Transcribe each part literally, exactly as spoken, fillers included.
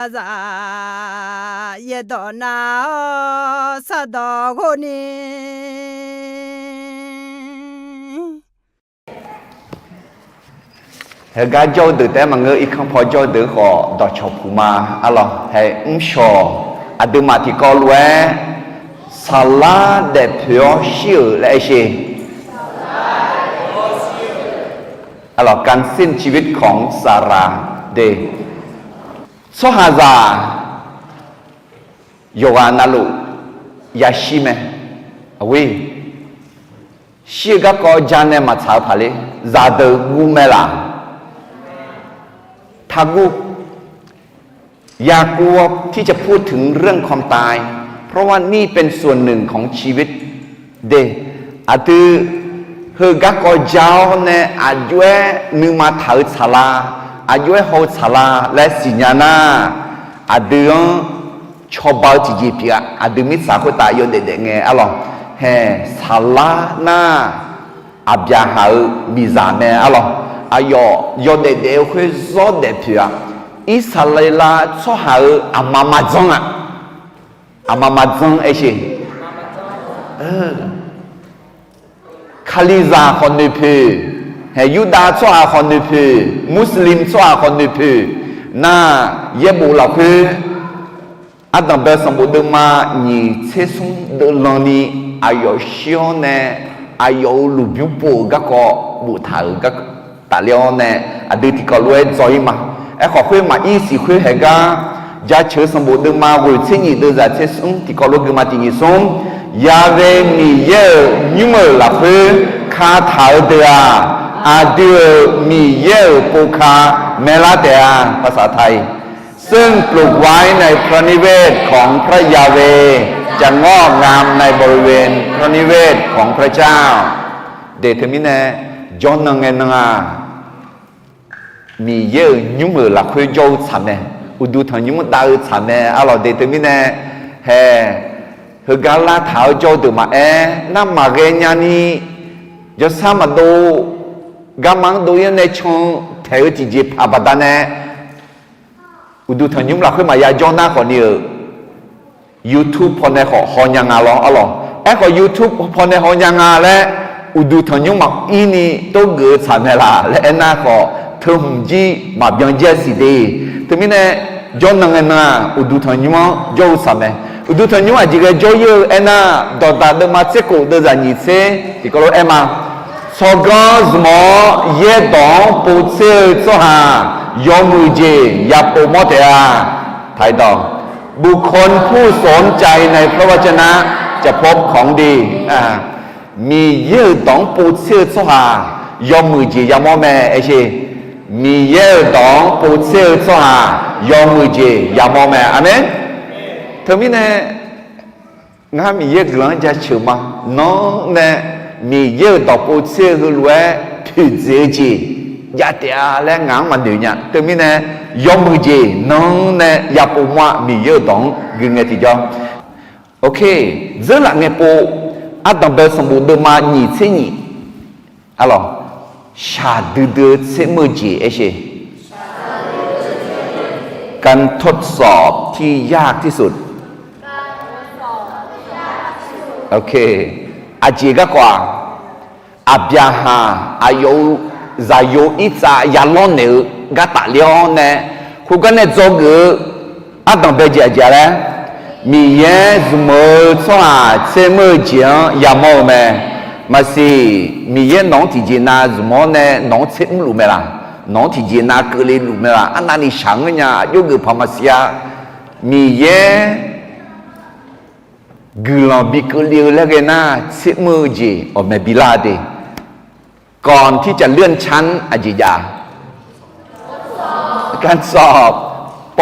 Aqzaf yaerdawq nav-awr sardawq ghov ni. Heugar jawr-eu deuq taef-aer maqngeur, irkanr paw jawr-eu deuq khawf dawqcawq puq ma. Arlawq, hae mrshawq aqduimaf tiqkawv lof-aer saqlar daefpoeq-awr shir-euq laer aer sher. Arlawq, การสิ้นชีวิตของซาราห์ de. Tsawrhaqzaq yawqghaq navluf yashir mae. Aqghoer, shir-eu garkawv ja nae maqtsaq-eu paqler, zaqdeuq guv mae laq? Taqguv. อยากกลัวที่จะพูดถึงเรื่องความตาย เพราะว่านี่เป็นส่วนหนึ่งของชีวิต de. Aqdui heu garkawv ja-awr nae aqjox-aer nuima taq-eu tsaqlar, aqjox-aer haw-eu tsaqlar laer siqnya nar, aqdui-anr cawba-eu tiqjeq pyeuf-a. Aqdui mirtsaq khoertav yawdaef daef ngae arlawq, hae saqlar nar, Aqbyaqhaq-euq miqzaq mae arlawq. Aqyawf yawdaef daef-eu khoer zawr daefpoeq-a. Irsaqleqlav tsawrhaq-euq aqma maqdzanr-a. Aqma maqdzanr aer sher. Kalizaq khawf noeqpoeq, hae Yurdav tsawrhaq khawf noeqpoeq, Muslim tsawrhaq khawf noeqpoeq nar, yaerbof lafkhoer Ardanqbae sanqbof deuvma nyiq tser smr deuvlanni aqyawf shir-awr nae aqyawf-euq lmqbymr pov-euq garkawv boftaq-euq gar tafler-awr nae aqdui tiqkawv lof-aer dzaw-ir ma. Aerkhawf khoer maqir siq khoer haegar, Jaceuq sanqbof deuvma ghoeq tser nyiq deuvzaq tser smr tiqkawv lof guima tiq nyiq smr, Ya've Miqyaer-euq nymr-euq lafkhoer kataq-eu deuq-aq, aqdui-euq Miqyaer-euq povka maeqlar taef-a. ภาษาไทย ซึ่งปลูกไว้ในพระนิเวศของพระยาเวห์ จะงอกงามในบริเวณพระนิเวศของพระเจ้า de. Teumirnae jawrnan ngae nan-aq, Miqyaer-euq nymr-euq lafkhoer jawr-eu tsaq mae. Uqduq tanqnymr dav-eu tsaq mae arlawq de. Teumirnae hae heugar lavtaq-awr jawr-eu deuq maqaer nar, maqghae nyani yawsar maqdov, garma-anr dov-ir-awr nae can taeq-eu tiqjeqpaq baqdanae, uqduq tanqnymr lafkhoer maqya jawr nar khawfni-euq, YouTube pawnae khawf hawnya nga lawr arlawq. Aerkhawf YouTube pawnae hawnya nga laer, uqduq tanqnymr maqir ni tov geuf-eu tsaq mae laq laer aernar khawf, teuhmq jir maqbyan jaer siq de. Teumirnae jawrnan ngae nan-aq, uqduq tanqnymr-anr jawr-eu tsaq mae. Uqduq tanqnymr aqjeq ghae jawr-ir-eu aernar, Dawqdaq deuvma tser khof deuvzaq nyiq tser tiqkawv lof-aer ma. Tsawrganr zmq-awr yaerdawq-anr povtser-eu tsawrhaq yawmuiq jeq yapov mawr taef-a. ไทย ดอก บุคคลผู้สนใจในพระวจนะจะพบของดี Miqyaer-euq dawq-anr povtser-eu tsawrhaq yawmuiq jeq yamawr mae aer sher. Miqyaer-euq dawq-anr povtser-eu tsawrhaq yawmuiq jeq yamawr mae. Aqmeq. Teumirnae ngar Miqyaer guiqlanq-anr jaceuq ma. Nanr nae Miqyaer-euq dawq povtser-eu heulof-aer poeqdzaeq-eu jeq jav taef-a laer ngaq-anr maqnoeq nya. Teumirnae yawmuiq jeq nanr nae yapov mawr-a. Miqyaer-euq dawq-anr gui ngae tiqjawr. Ok, dzeurlaf ngae pov, Ardanqbae sanqbof deuvma nyiq tser nyiq, arlawq, shaqdui dui-eu tser meuq-eu jeq aer sher. การทดสอบที่ยากที่สุด Ok, aqjeq garkawv-aq, Aqbyaqhaq aqyawf-euq zaqyo irtsav yalawr naeq-eu gar tafler-awr nae, khoergar nae dzawgeuf-eu ardanqbae jeq aqjeq laer, Miqyaer zmq-eu tsawrhaq tser meuq-eu jeq-anr yamawr-eu mae. Maqsiq, Miqyaer nawq-anr tiqjeq nav zmq-awr nae nawq-anr tser mrluf mae laq? Nawq-anr tiqjeq nav keuvle luf mae laq? Arnavni shaq ngeur nya, aqjox geuf paq maqsiq-a. Miqyaer guiqlanq bi keuvle-eu laer ghae nar, tser meuq-eu jeq awqmae bilar de. ก่อนที่จะเลื่อนชั้น aqjeq jav-a? การสอบ ป.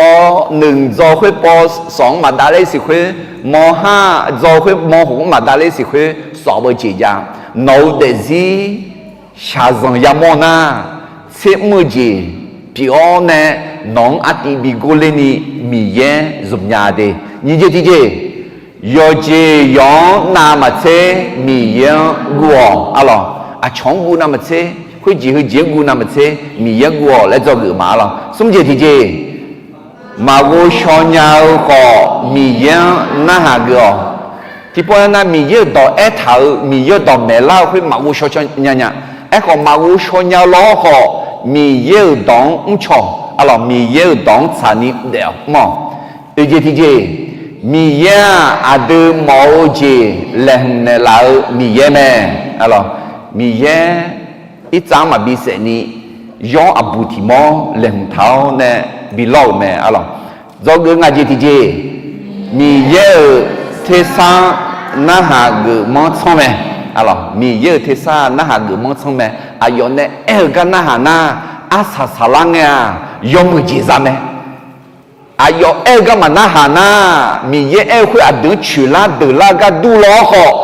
หนึ่ง dzaw khoer ป.สอง maqdav ler siq khoer, ม.ห้า dzaw khoer ม.หก maqdav ler siq khoer, สอบ-eu jeq jav. Nawq-euq daefzir shaqzanq yamawr nar, tser meuq-eu jeq pyeuf-awr nae nawq-anr artiv bi gorler ni Miqyaer zmq nya de. Nyiq jeq tiqjeq, yawqjeq yawq-anr navmaqtser Miqyaer-anr guv-awq arlawq. Aqcawq-anr guv navmaqtser, khoerjeq heujeq-anr guv navmaqtser Miqyaer-anr guv-awq laer dzawgeuf ma arlawq. Smr jeq tiqjeq, Maqghov shaw nya-eu khawf, Miqyaer-anr narhaq geuf-awq. Tiqpov nar, Miqyaer-euq dawq aertaq-euq, Miqyaer-euq dawq maeqlar-eu khoer maqghov shaw nya nya. Aerkhawf, maqghov shaw nya-eu lawr khawf, Miqyaer-euq dawq-anr mrcaw-awq. Arlawq, Miqyaer-euq dawq-anr tsaqni daef-awq mawr. Oeqjeq tiqjeq, Miqyaer-aq, aqdui mawf-eu jeq laeqhmq naeqlaf-eu Miqyaer mae. Arlawq, Miqyaer irtsav-anr maqbi saef ni, yawr aqbuq tiq mawr laeqhmq taq-awr nae bi lawr-euq mae. Arlawq, dzawgeuf ngaq jeq tiqjeq, Miqyaer-euq tersar-anr narhaq geuf manr tsanr mae. Arlawq, Miqyaer-euq tersar narhaq geuf manr tsanr mae. Aqyawf nae aer-eu gar narhaq nar, arsaq saqlar ngae-aq, yawmuiq jeq za mae. Aqyawf aer-eu gar maqnarhaq nar, Miqyaer aer-eu khoer aqdui-anr coeqlar deuqlar gar dur law-awr khawf,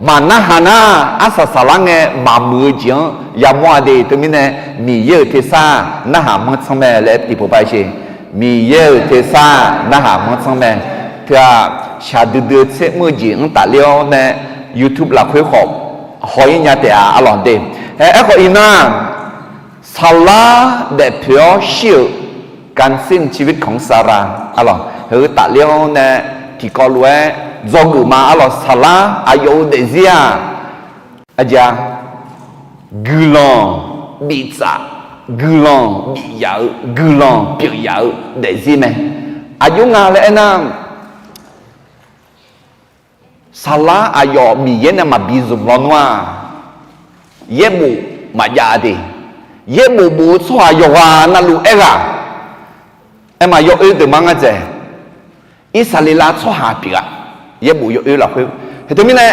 maqnarhaq nar, arsaq saqlar ngae maqmuiq-eu jeq-anr yamawr-a de. Teumirnae, Miqyaer-euq tersar narhaq manr tsanr mae laer tiqpov par sher. Miqyaer-euq tersar narhaq manr tsanr mae. Teu-aq, shaqdui dui-eu tser mr-eu jeq-anr tafler-awr nae, YouTube lafkhoer khawf haw-ir nya taef-a. Arlawq de. Aerkhawf iqnan, saqlar daefpoeq-awr shir-euq การสิ้นชีวิตของซารา arlawq, heu tafler-awr nae tiqkawv lof-aer dzawgeuf ma. Arlawq, saqlar aqyawf-euq daefzir-aq, aqjeq-a, guiqlanq biftsaf, guiqlanq bif yaf-eu, guiqlanq pyeuf yaf-eu daefzir mae. Aqjox nga laer aernar, saqlar aqyawf Miqyaer nae maqbi zmq lawnmr-aq, yaerbof maqjav de. Yaerbof bof-eu tsawrhaq yawqghaq navluf aerghaq, aerma yawoer deuq ma ngar dzaeq, Irsaqleqlav tsawrhaq pyeuf-a. Yaerbof yawoer lafkhoer, teumirnae,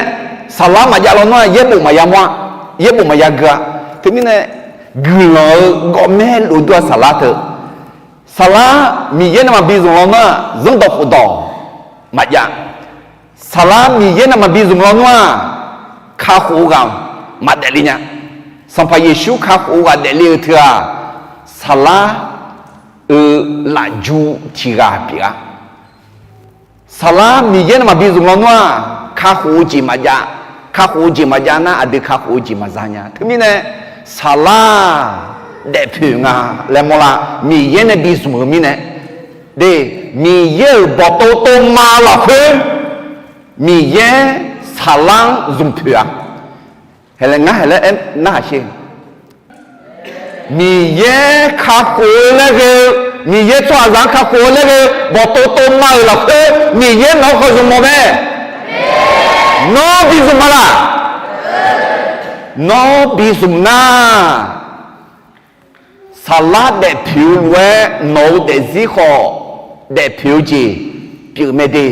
saqlar maqjav lawnmr-aq, yaerbof maqya mawr-a, yaerbof maqya gui-a. Teumirnae, guiqlanq-eu gawqmae lofdur-a saqlar teu. Saqlar Miqyaer nae maqbi zmq lawnmr-aq, zanrdawq khofdawq maqjav. Saqlar Miqyaer nae maqbi zmq lawnmr-aq, kakhof-eu ghaq maqdaefle nya. Sanqpaq Yeqsur kakhof-eu ghaq daefle-eu teu-aq, saqlar-euq lafju tiq ghaq pyeuf-a. Saqlar Miqyaer nae maqbi zmq lawnmr-aq, kakhof-eu jeq maqjav. Kakhof-eu jeq maqjav nar, aqdui kakhof-eu jeq maqza nya. Teumirnae, saqlar daefpoeq nga laer mawrlar. Miqyaer nae bi zmq-eu mirnae, de, Miqyaer-euq bawqtov tov ma lafkhoer, Miqyaer saqlar-anr zmq poeq-a. Haeq laer ngar haeq laer aer narhaq sher. Miqyaer kakhof-eu laer ghae-eu, Miqyaer tsawrhaqzaq-anr kakhof-eu laer ghae-eu bawqtov tov ma-euq lafkhoer, Miqyaer nawq-anr khawf zmq mawf mae. Nawr bi zmq ma laq? Nawr bi zmq nar, saqlar daefpoeq-eu lof-aer nawq-euq daefzir khawf daefpoeq-eu jeq pyeuf mae de.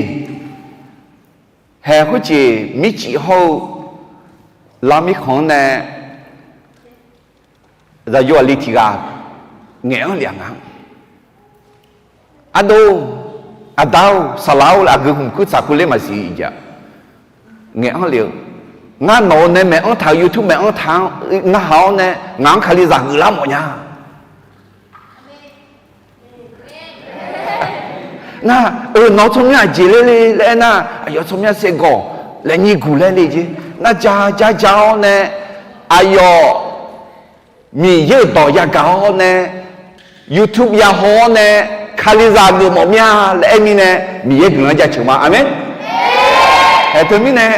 Haeq khoerjeq mircif hawr-eu lar mirkhanq-anr nae zaqyo aqli tiq ghaq ngaeq-anr lef-a nga. Ardov, aqda-or, saqlaq-or laer aqgeu hmq kuir tsaq kuir ler maqsiq-a. Ngaeq-anr lef-eu, ngar nawq-euq nae maeq-anr taq-eu YouTube maeq-anr taq-anr narhaq-awr nae ngaq-anr Kalizaq geuflar mawf nya. Nar, eu, nawq-eu tsawrmyanr aqjeq ler le laer aernar, aqyawf tsawrmyanr saevgawq laer nyir guq laer le jeq. Nar ja ja ja-awr nae, aqyawf Miqyaer-euq dawq yagaq-awr nae, YouTube yahaw-awr nae, Kalizaq geufmawf mir-a laer aer mirnae, Miqyaer guiqlanq-anr jaceuq ma. Aqmeq. Haeq teumirnae,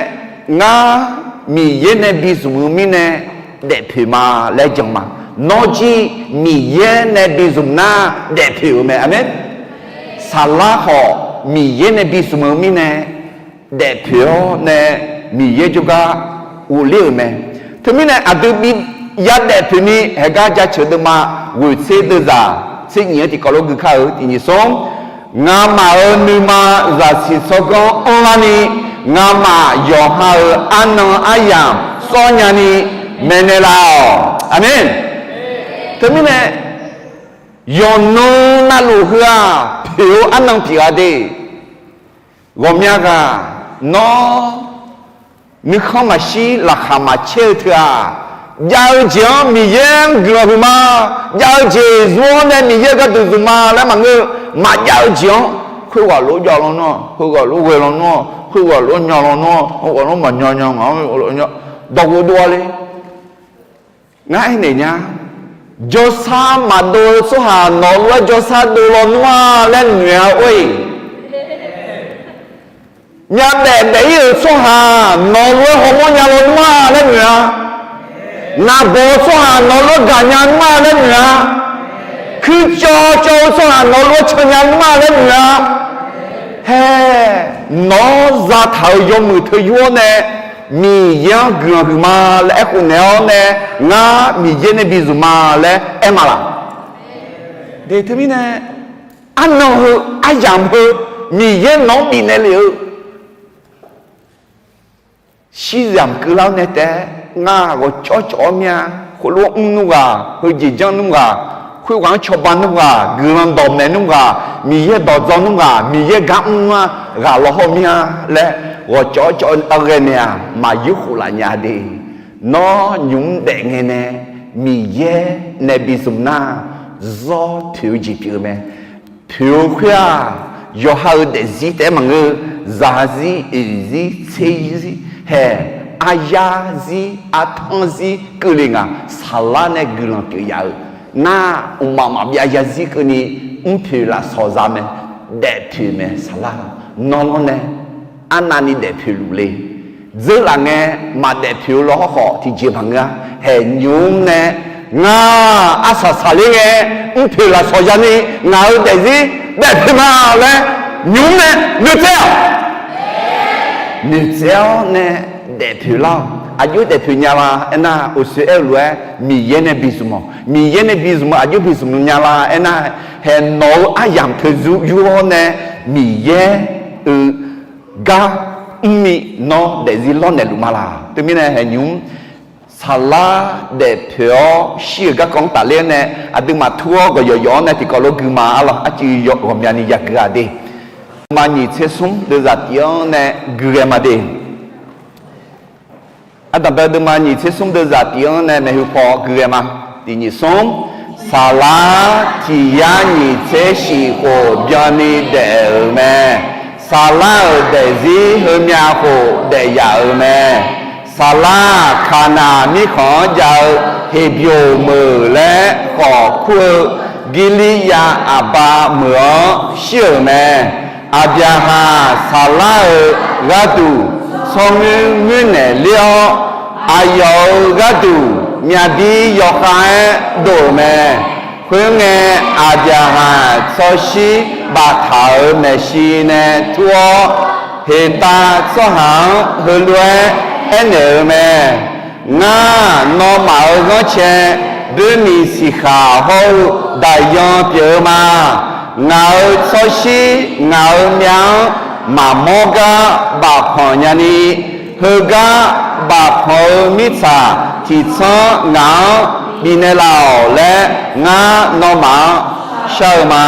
ngar Miqyaer nae bi zmq-eu mirnae daefpoeq ma laer jan ma. Nawr jir Miqyaer nae bi zmq nar daefpoeq-euq mae. Aqmeq. Saqlar khawf Miqyaer nae bi zmq-eu mirnae daefpoeq-awr nae Miqyaer jawrgar ghofler-euq mae. Teumirnae aqdui bi ya daefpoeq ni haeqgar jaceuq deuvma, ghoeqtser deuvzaq tser nyiq-anr tiqkawv lof gui kar-eu tiq nyiq smr. Ngamaf-euq nuima zaqsiq tsawrganr anrlarni, ngamaf yawqha-euq arnan aryamq sawr nyani maeqnaeq laf-awq. Aqmeq. Teumirnae, yawqnan navluf heu-aq poeq-eu arnan pyeuf-a de. Ghawqmya ghaq, nawr nuikhanr maqshir laqkhaq maqcaer-eu teu-aq, jav-eu jeq-anr Miqyaer-anr guiqlanq huiqma, jav-eu jeq zmq-awr nae Miqyaer gharduq zmq ma laer maqngeur-eu, maqjav-eu jeq-anr khoerghaq lof jav lawnmr-aq, khoerghaq lof ghae lawnmr-aq, khoerghaq lof nya lawnmr-aq, khoerghaq lof maqnya nya ngaq-anr dawq ghofdov-a le. Ngar aernaeq nya, Jawrsar maqdov-eu tsawrhaq nawq lof-aer jawrsar dov lawnmr-a laer noeq-a or-iq. Myavbaef daef-ir-euq tsawrhaq nawq lof-aer hawmawr nya lawnmr-a laer noeq-a. Naqbawq-eu tsawrhaq nawq lof-aer gaqnya nmr-a laer noeq-a. Kuircawv cawv-eu tsawrhaq nawq lof-aer cannya nmr-a laer noeq-a. Haer, nawq zataq-euq yawmuiq teu yur-awr nae Miqyaer-anr guiqlanq huiqma laer aerkhof naeq-awr nae, ngar Miqyaer nae bizmq ma laer aer ma laq? De teumirnae, arnan heu, aryamq heu, Miqyaer nawq-anr bifnaeq lef-eu shiryamq keuvlar-awr nae taef-aer, ngar ghawqcawv cawv-awr mya, khoerlof-aer mr nmr ghaq, heujeq janr nmr ghaq, khoerghaq-anr cawba nmr ghaq, guiqlanq dawqmaeq nmr ghaq, Miqyaer dawq dzaw nmr ghaq, Miqyaer gar mr nmr-a, ghaq law hawr mir-a laer ghawqcawv cawv-awr ghae naeq-aq, maqyur khof laf nya de. Nawr nymq mr daef ngae nae Miqyaer nae bizmq nar, zawr toeq-eu jeq pyeuf-eu mae. Toeq-eu khoer-aq, yawqha-euq daefzir taef-aer maqngeur-eu, zaqzir, oeqzir, tserzir, haeq, aryarzir, artanrzir keuvle nga. Saqlar nae guiqlanq pyeuf yaf-eu nar, mqmaq maqbyav zarzir keuvni mrpoeq lafsawq za mae. Daefpoeq mae saqlar. Nawr lawr nae arnavni daefpoeq luf le. Dzeurlaf ngae maqdaef poeq-eu law hawrkhawf tiqjeq maqngeur-a. Haeq nymq mr nae, ngar arsaq saqler ngae mrpoeq lafsawq yani ngaq-euq daefzir daefpoeq ma laer nymq mr nae noeqtsaev-awq. Noeqtsaev-awr nae daefpoeq lar-awq. Aqjox daefpoeq nya la aernar, uqshoe aer-eu lof-aer Miqyaer nae bizmq-awq. Miqyaer nae bizmq-eu aqjox bizmq nya la aernar, haeq nawq-eu aryamq teu yur-awr nae Miqyaer-euq gar mrni nawr daefzir lawrnaeq luf ma laq? Teumirnae haeq nymq mr, saqlar daefpoeq-awr shir-euq garkawv-anr tafler-awr nae, aqduimaf tur-awr gawqyawq yawf-awr nae tiqkawv lof gui ma arlawq. Arcuiv yawf ghawqmyani yagui-aq de. Deuqma nyiq tser smr deuvzaq tif-anr nae gui ghae ma de. Ardanqbae deuqma nyiq tser smr deuvzaq tif-anr nae maeqhu paw gui ghae ma. Tiq nyiq smr, saqlar tiq yar nyiq tser shif khof byanni daef-euq mae. Saqlar-euq daefzir heumyav khof daef yaf-euq mae. Saqlar-aq, Kaqnaq mirkhanq-anr jav-eu Heqbyoq meuq laer khawf kur-eu Girliryav Aqba meuq-anr shir-euq mae. Aqbyaqhaq saqlar-euq gharduq tsawrmuir muirnaeq ler-awr, aqyawf-euq gharduq myavbir yawkhav-aer dov-euq mae. Khoerngae, Aqbyaqhaq tsawrshir baftaq-euq maeqshi nae tur-awr, Heqtav tsawrhaq-anr heulof-aer aernaeq-euq mae. Ngar, nawmaf-euq ghanrcae boermiq siqkhaq hawr-eu daqyan pyeuf-eu ma. Ngaq-euq tsawrshir ngaq-euq myav-anr maqmawr gar bafpanq nyani, heugar bafpanq-eu mirtsaq tiqtsanr ngaq-anr bifnaeq laf-awq laer, ngar nawmaf-anr shar-eu ma.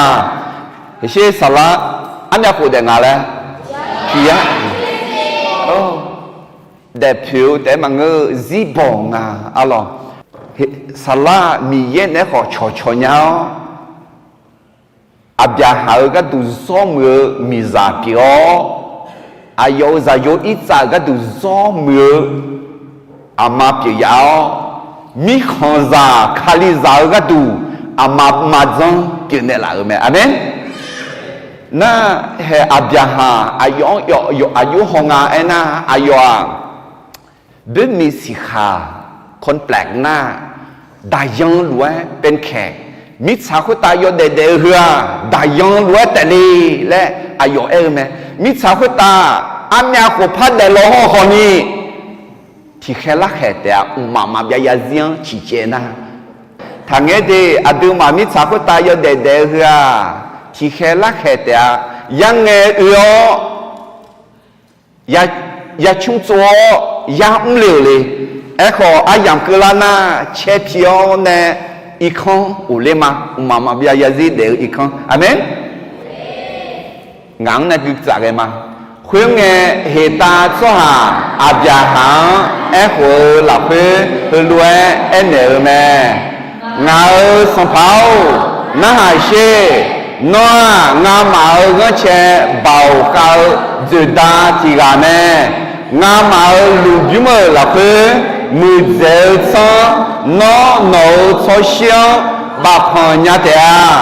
Heqsher saqlar, armyav khof daef nga laer, tiq yar daefpoeq-eu taef-aer maqngeur-eu zirbawq nga arlawq. Saqlar Miqyaer naeq-aer khawf cawqcawq nya-awr, Aqbyaqhaq-euq gharduq zawr muiq-eu miqzaq pyeuf-awr, aqyawf-euq zaqyo Irtsav-euq gharduq zawr muiq-eu aqma pyeuf yaf-awr, mirkhanqzaq Kalizaq-eu gharduq aqma maqdzanr pyeufnaeq laf-euq mae. Aqmeq. Nar, haeq Aqbyaqhaq aqyawf-anr yawf aqjox haw nga aernar, aqyawf-aq, boermiq siqkhaq complex nar, daqyan lof-aer pancake, mirtsaq khoertav yawdaef daef-eu heu-aq, daqyan lof-aer taef le laer aqyawf aer-eu mae. Mirtsaq khoertav armyav khof par daef law hawrkhawf ni, tiqkhaeq larkhaeq taef-a. Mqmaq maqbyav zarzir-anr ciqcaev nar, taqngaer de. Aqduimaf mirtsaq khoertav yawdaef daef-eu heu-aq, tiqkhaeq larkhaeq taef-a. Yarngae oe-awr, ya, yacmr tsov-awr yar mr le-euq le. Aerkhawf, aryamq keuvlar nar caer pi-awr nae irkanr ghofler ma. Mqmaq maqbyav zarzir daef-eu irkanr. Aqmeq. Ngaq-anr nae guitsaf ghae ma. Khoerngae, Heqtav tsawrhaq Aqbyaqhaq-anr aerkhof-eu lafkhoer heulof-aer aernaeq-eu mae. Ngaq-euq sanqpaq-or, narhaq sher. Nawr-aq, ngamaf-euq ghanrcae baoq khav-eu dzoeqda tiq ghaq mae. Ngamaf-euq lmqbymr-euq lafkhoer muiqdzaeq-eu tsanr Nawr nawq-euq tsawrshir-anr bafpanq nya taef-a.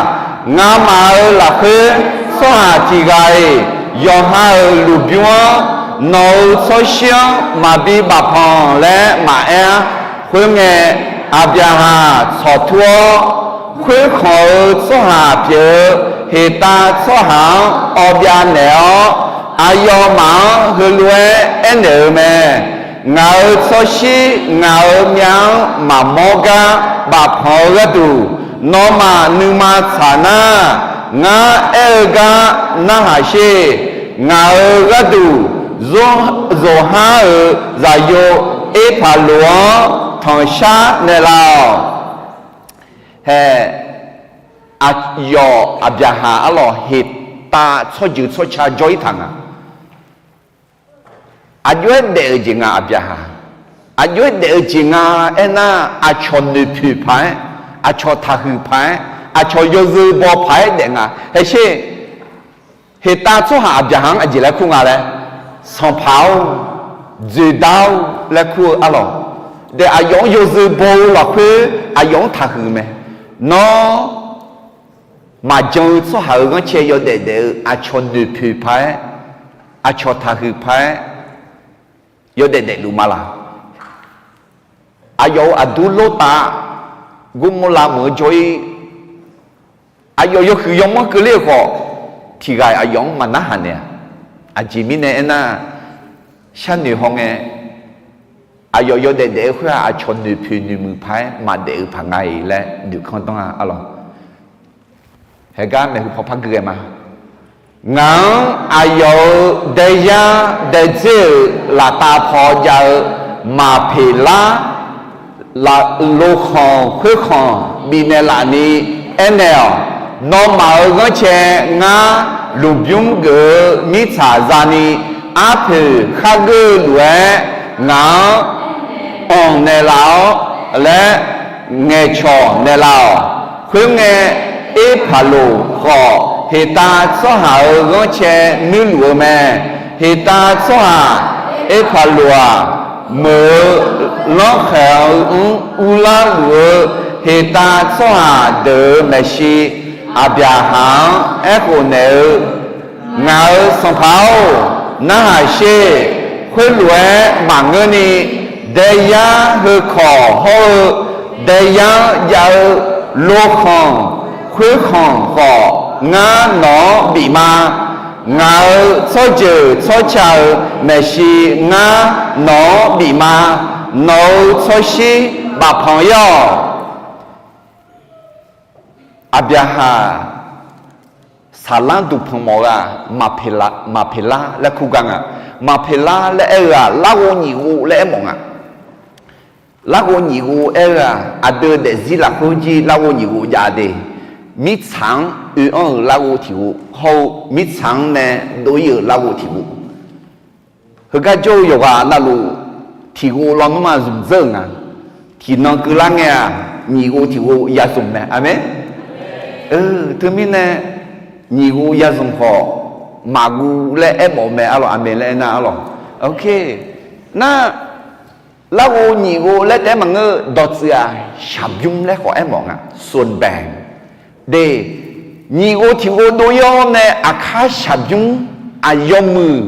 Ngamaf-euq lafkhoer tsawrhaq tiq ghaq-iq yawqha-euq lmqbymr-anr nawq-euq tsawrshir-anr maqbi bafpanq laer maqaer-ar. Khoerngae, Aqbyaqhaq tsawqtur-awr, khoerkhanq-euq tsawrhaq pyeuf-eu heqtav tsawrhaq-anr awbyav naeq-awr, aqyawfmaf-anr heulof-aer aernaeq-eu mae. Ngaq-euq tsawrshir ngaq-euq myav-anr maqmawr gar bafpanq-eu gharduq, nawmaf nuima tsaq nar, ngar aer-eu gar narhaq sher. Ngaq-euq gharduq zor-, zoqhar-euq zaqyo Erpaqloq-anr tanqshar naeqlaf-awq. Hae, aqyawf Aqbyaqhaq arlawq heqtav tsawrjeuq tsawrca jawr-ir taq nga. Aqjox-aer daef-eu jeq nga Aqbyaqhaq. Aqjox-aer daef-eu jeq nga aernar, aqcawq noeqpoeq paq-aer, aqcawq taqhuiq paq-aer, aqcawq yawzeu baw paq-aer daef nga. Haesher, heqtav tsawrhaq Aqbyaqhaq-anr aqjeq laer kur nga laer, Sanqpaq-or, dzoeqdar-or laer kur-eu arlawq. Daef aqyawf-anr yawzeu baw-eu lafkhoer aqyawf-anr taqhuiq mae. Nawr maqjan-eu tsawrhaq-euq ghanrcae yawdaef daef-eu aqcawq noeqpoeq paq-aer, aqcawq taqhuiq paq-aer yawdaef daefluf ma laq? Aqyawf-euq aqdur Lortav, Gormorlav meuq-eu jawr-ir, aqyawf yawhuiq yawmanr keuvler-eu khawf, tiq ghaq-iq aqyawf-anr maqnarhaq naeq-a. Aqjeq mirnae aernar, sharnoeq hawngae, aqyawf yawdaef daef-eu khoer-aq, aqcawq noeqpoeq noeqmuiq paq-aer maqdaef-eu paq nga-iq laer noeqkanr danr-a arlawq. Haeqgar maeqhu paw par gui ghae ma. Ngaq-anr aqyawf-euq daeyar daedzer-euq laftav paw jav-eu Maqpeqlar lofkhanq khoerkhanq bifnaeq laf ni aernaeq-awq. Nawmaf-euq ghanrcae ngar lmqbymr geuf-eu mirtsaq zani arpoeq khargeur-eu lof-aer ngaq-anr anq naeqlaf-awr laer ngaeqcawq naeqlaf-awq. Khoerngae, Erpaqloq khawf heqtav tsawrhaq-euq ghanrcae nuirluf-eu mae. Heqtav tsawrhaq Erpaqloq-aq, meuq-eu lanrkhaeq-eu mr urlar luf-eu heqtav tsawrhaq deuq-euq maeqshi, Aqbyaqhaq-anr aerkhof naeq-eu, Ngaq-euq sanqpaq-or, narhaq sher. Khoerlof-aer maqngeurni, daeyar heukawq hawr-eu daeyar-anr jav-eu lokhanq khoerkhanq khawf, ngar nawq-anr bif ma. Ngaq-euq tsawrjeuq tsawrca-euq maeqshi ngar nawq-anr bif ma. Nawq-euq tsawrshir bafpanq-ir-awq. Aqbyaqhaq saqlanr duqpanq mawf-eu-aq, Maqpeqlar laer kur gar nga. Maqpeqlar laer aer-eu-aq, larghov nyiq ghov laer aermawf nga. Larghov nyiq ghov aer-eu-aq, aqdui daefzir lafkhoer jir larghov nyiq ghov jav de. Mirtsaq-anr oe-anr-euq larghov tiq ghov hawr-eu, mirtsaq-anr nae dov-ir-euq larghov tiq ghov. Heugar jawr-eu yawqghaq navluf tiq ghov lawnmr-aq zmq dzeur-euq nga. Tiqnan keuvlar ngae-aq, nyiq ghov tiq ghov ya zmq mae. Aqmeq. Teumirnae, nyiq ghov ya zmq khawf, maqguv laer aermawf-eu mae arlawq. Aqmeq laer aernar arlawq. Ok. Nar, larghov nyiq ghov laer taef-aer maqngeur, dawqtsuif-aq shaqbymr laer khawf aermawf nga. Sonbanq de, nyiq ghov tiq ghov dov-ir-awr nae aqkar shaqbymr aqyawf muiq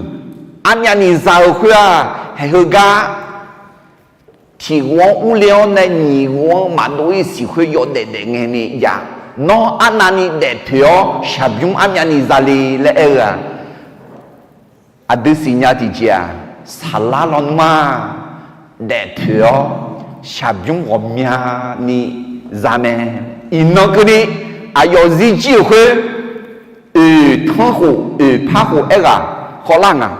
armyavni za-eu khoer-aq, haeq heugar tiq ghov-anr urle-awr nae nyiq ghov-anr maqdov-ir siq khoer yawdaef daef ngae ni jav. Nawr arnavni daefpoeq-awr shaqbymr armyavni zale laer aer-eu-aq, aqdui siqnya tiqjeq-aq, saqlar lawnmr-aq, daefpoeq-awr shaqbymr ghawqmyani za mae. Iqnan keuvni aqyawf zirjir-euq khoer, oeq tanrkhof oeq parkhof aerghaq khawvlar nga.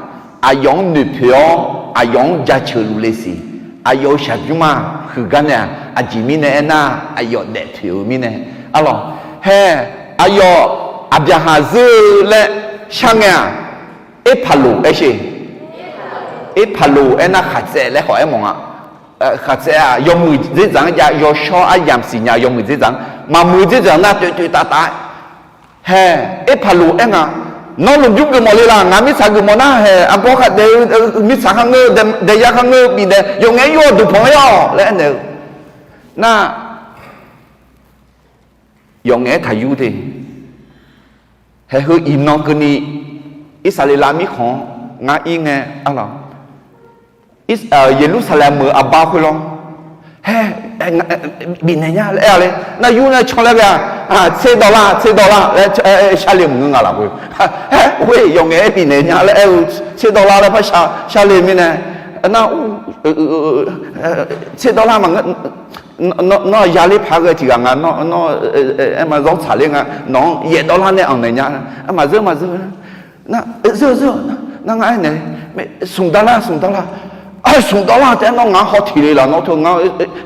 Aqyawf-anr noeqpoeq-awr aqyawf-anr jaceuq luf le siq. Aqyawf-euq shaqbymr-aq huiqgar nae-aq, aqjeq mirnae aernar, aqyawf daefpoeq-eu mirnae arlawq. Hae, aqyawf Aqbyaqhaq zeur-eu laer shar ngae-aq, Erpaqloq aer sher. Erpaqloq aernar khaqtsaev laer khawf aermawf nga. Khaqtsaev-aq yawmuiq dzerdzaq-anr jav, yawshawr aryamq siqnya yawmuiq dzerdzaq-anr, maqmuiq dzerdzaq nar toeq toeq taf taf-aer. Hae, Erpaqloq aer nga, Nawr lmqbymr geufmawf le laq? Ngaq mirtsaq geufmawf nar, hae, aqgawr khavdaef-eu mirtsaq kharngeur, daeyar kharngeur bifnaeq, yawf ngae yur-awr duqpanq-ir-awq laer aernaeq-eu. Nar, yawf ngaef-aer taqyur de. Haeq heu iqnan keuvni Irsaqleqlav mirkhanq-anr ngar ir ngae arlawq, Yeqlursaqlaeq meuq aqbar khoerlawr, haer, bifnaeq nya laer aer-a le. Nar yur nae can laer ghae-a, tser dawrlar, tser dawrlar laer sharle maqngeur nga lafkhoer. Haer, khoer yawf ngaef-aer bifnaeq nya laer aer-eu, tser dawrlar laer par sharle mirnae, nar, tser dawrlar ma, nawr yaler paq ghae tiq ghaq nga, nawr, aer ma zawr tsaqler nga, nawq-anr yaef dawrlar nae anqnaeq nya, maqzeur maqzeur, nar, zeur zeur, nar ngar aernaeq, smq dawrlar, smq dawrlar, smq dawrlar taef-aer nawr ngaq-anr haw tiq le laf, nawr teu ngar,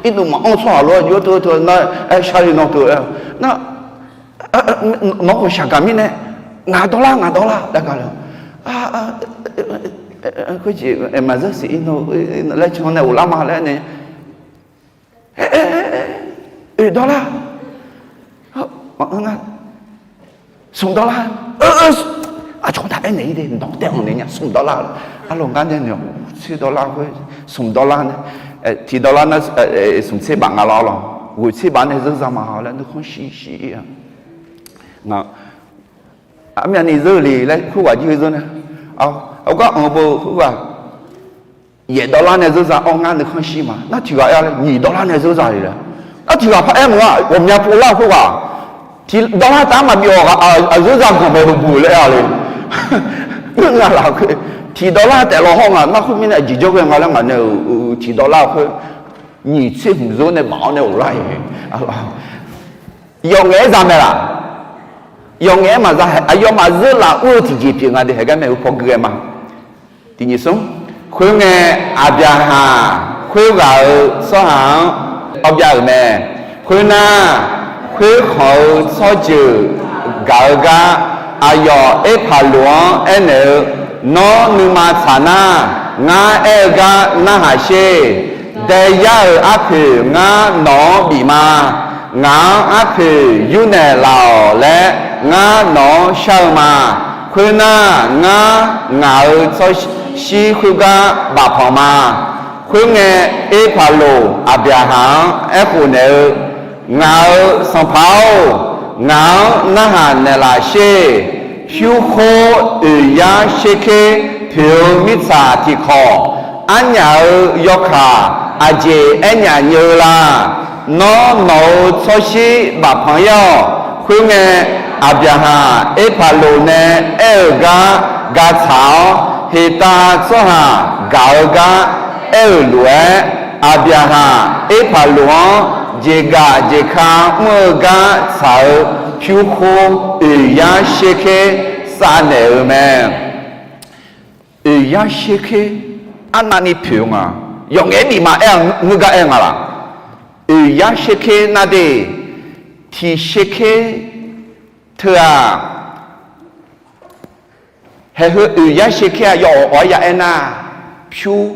irnuv maqanr tsawrhaq lof-aer jov-aer teu teu nar, aer sharle nawr teu-aer, nar, nawq-anr khawf shaqgaq mirnae, ngaq dawrlar, ngaq dawrlar laer gaq le. Khoerjeq maqzeur siq, laer can nae ghoflar ma laer nae, oe dawrlar, smq dawrlar, aqcawq taq aernaeq-ir de, nawq-anr taef anqnaeq nya, smq dawrlar, arlawq ngar nae naeq, tser dawrlar khoer, smq dawrlar nae, tiq dawrlar nar, smq tser baf nga lawr lawq, ghoeq tser baf nae zeur za ma laer nuikhanr shir shir-ir-a. Armyavni zeur le laer khoerghaq jir-eu zeur nae, aqgar anq-eu beu khoerghaq, yaef dawrlar nae zeur za-awr ngar nuikhanr shir ma. Nar tiq ghaq aer-a le, nyiq dawrlar nae zeur za le laer. Nar tiq ghaq par aer maqnga, ghawqmya pov lar-eu khoerghaq, tiq dawrlar taf-anr maqbif-awq, aqzeur za ganq mae heubuq laer aer-a le. Ngeur nga lafkhoer, tiq dawrlar taef law hawr nga, nar khoermirnae aqjeq jawrghae nga laer ngaq nae-euq tiq dawrlar khoer, nyiq tser hmq zeur nae baf-awr nae ghoflar-iq, yawf ngaef-aer za mae laf. Yawf ngaef-aer maqza, aqyawfmaf zeur laf ur-eu tiqjeq pyeuf nga de, haeq gar mae-eu paw gui ghae ma. Tiq nyiq smr, khoerngae, Aqbyaqhaq khoerghaq-euq tsawrhaq-anr awbyav-euq mae. Khoernar, khoerkhanq-eu tsawrjeuq gaq-eu gar aqyawf Erpaqloq-anr aernaeq-eu, Nawr nuima tsaq nar, ngar aer-eu gar narhaq sher. Daeyar-euq arpoeq ngar nawq-anr bif ma. Ngaq-anr arpoeq yurnaeq laf-awq laer ngar nawq-anr shar-eu ma. Khoernar, ngar ngaq-euq tsawrshir khoergar bafpanq ma. Khoerngae, Erpaqloq Aqbyaqhaq-anr aerkhof naeq-eu, Ngaq-euq sanqpaq-or, ngaq-anr narhaq naeqlaf sher. Pyurkhor oeq yar sherker poeq-eu mirtsaq tiqkawq, arnyaf-euq yawkaq aqjeq aernyaf nyeu la? Nawr nawq-euq tsawrshir bafpanq-ir-awq. Khoerngae, Aqbyaqhaq Erpaqloq nae aer-euq gar ga tsaq-awr, Heqtav tsawrhaq gaq-eu gar aer-euq lof-aer, Aqbyaqhaq Erpaqloq-anr jeqgaf jeqka mr-eu gar tsaq-eu pyurkhor oeq yar sherker savnaeq-euq mae. Oeq yar sherker arnavni poeq-eu nga. Yawf ngaef-aer bif ma aer-a, ngeur gar aer nga laf. Oeq yar sherker nar de, tiq sherker teu-aq, haeq heu oeq yar sherker-aq, yawf awq-aer ya aernar, pyur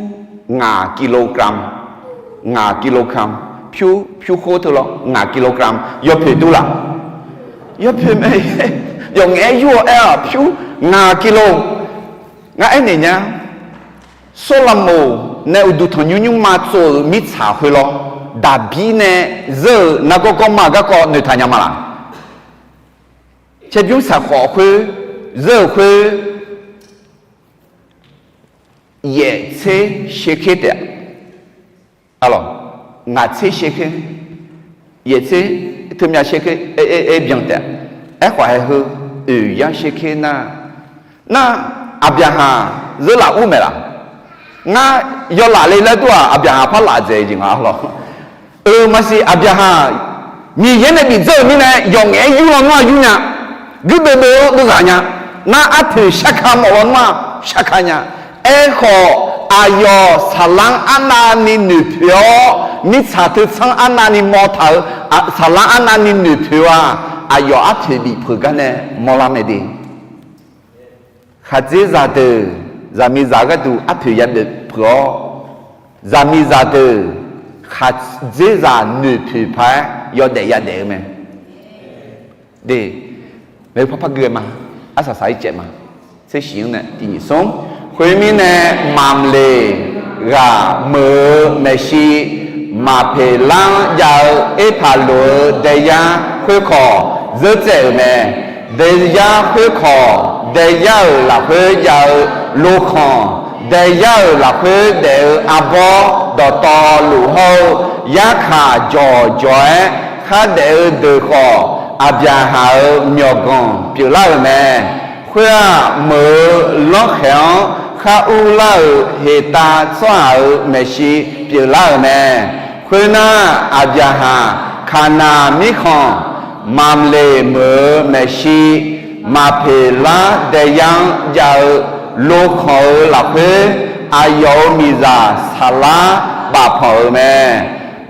ngaq kilogram, ngaq kilogram, pyur, pyurkhor teu lawr ngaq kilogram yawpoeq dur laf. Yawpoeq mae, yawf ngaef-aer yur-awr aer-aq, pyur ngaq kilo. Ngar aernaeq nya, Sawrlaqmoq nae uqduq tanqnymr nymrma tsov-euq mirtsaq khoer lawr, Daqbir nae zeur-euq nargawr gawrma garkawv noeqtaq nya ma laf. Caerbymr saqkhawf khoer zeur-euq khoer, yaeq tser sherker taef-a. Ngaq tser sherker, yaeq tser teumyav sherker, aer byan taef-a. Aerkhawf haeq heu oeq yar sherker nar, nar Aqbyaqhaq zeur laf ur mae laf? Ngar yawlaf le laer dur-aq, Aqbyaqhaq par laf dzaeq jeq nga lawr. Euq maqsiq, Aqbyaqhaq Miqyaer nae bifdzeur-euq mirnae yawf ngaef-aer yur lawnmr-aq yur nya. Guirdeuv deuv-awr deuv ghaq nya. Nar arpoeq sharka mawf lawnmr-aq sharka nya. Aerkhawf, aqyawf saqlanr arnavni noeqpoeq-awr, mirtsaq teu tsanr arnavni mawr taq-eu, saqlanr arnavni noeqpoeq-aq, aqyawf arpoeq bif peuq gar nae mawrlar mae de. Khaqdzerzaq deuq zaqmiqzaq gharduq arpoeq ya boeq peuq-awr, zaqmiqzaq deuq khaqdzerzaq noeqpoeq paq-aer yawdaef yadaef-eu mae. De, maeqhu parpar gui-eu ma. Arsaq saq-ir caev ma. Tser shiq-anr nae tiq nyiq smr. Khoermirnae, Mamleq ghaq meuq-eu maeqshi Maqpeqlar-anr jav-eu Erpaqloq-euq daeyar khoerkawq zeur tsaev-euq mae. Daeyar khoerkawq, daeyar-euq lafkhoer jav-eu lokhanq, daeyar-euq lafkhoer daef-eu arbawr dawqtawvluf hawr-eu yarkaq jawqjawq-aer khardaef-eu deuq khawf, Aqbyaqhaq-euq myawqganq pyeuflar-euq mae. Khoer-aq, meuq-eu lanrkhaeq-anr khar urlar-euq heqtav tsawrhaq-euq maeqshi pyeuflar-euq mae. Khoernar, Aqbyaqhaq Kaqnaq mirkhanq Mamqleq meuq-eu maeqshi, Maqpeqlar daeyar-anr jav-eu lokhanq-euq lafkhoer, aqyawf-euq miqzaq Saqlar bafpanq-euq mae.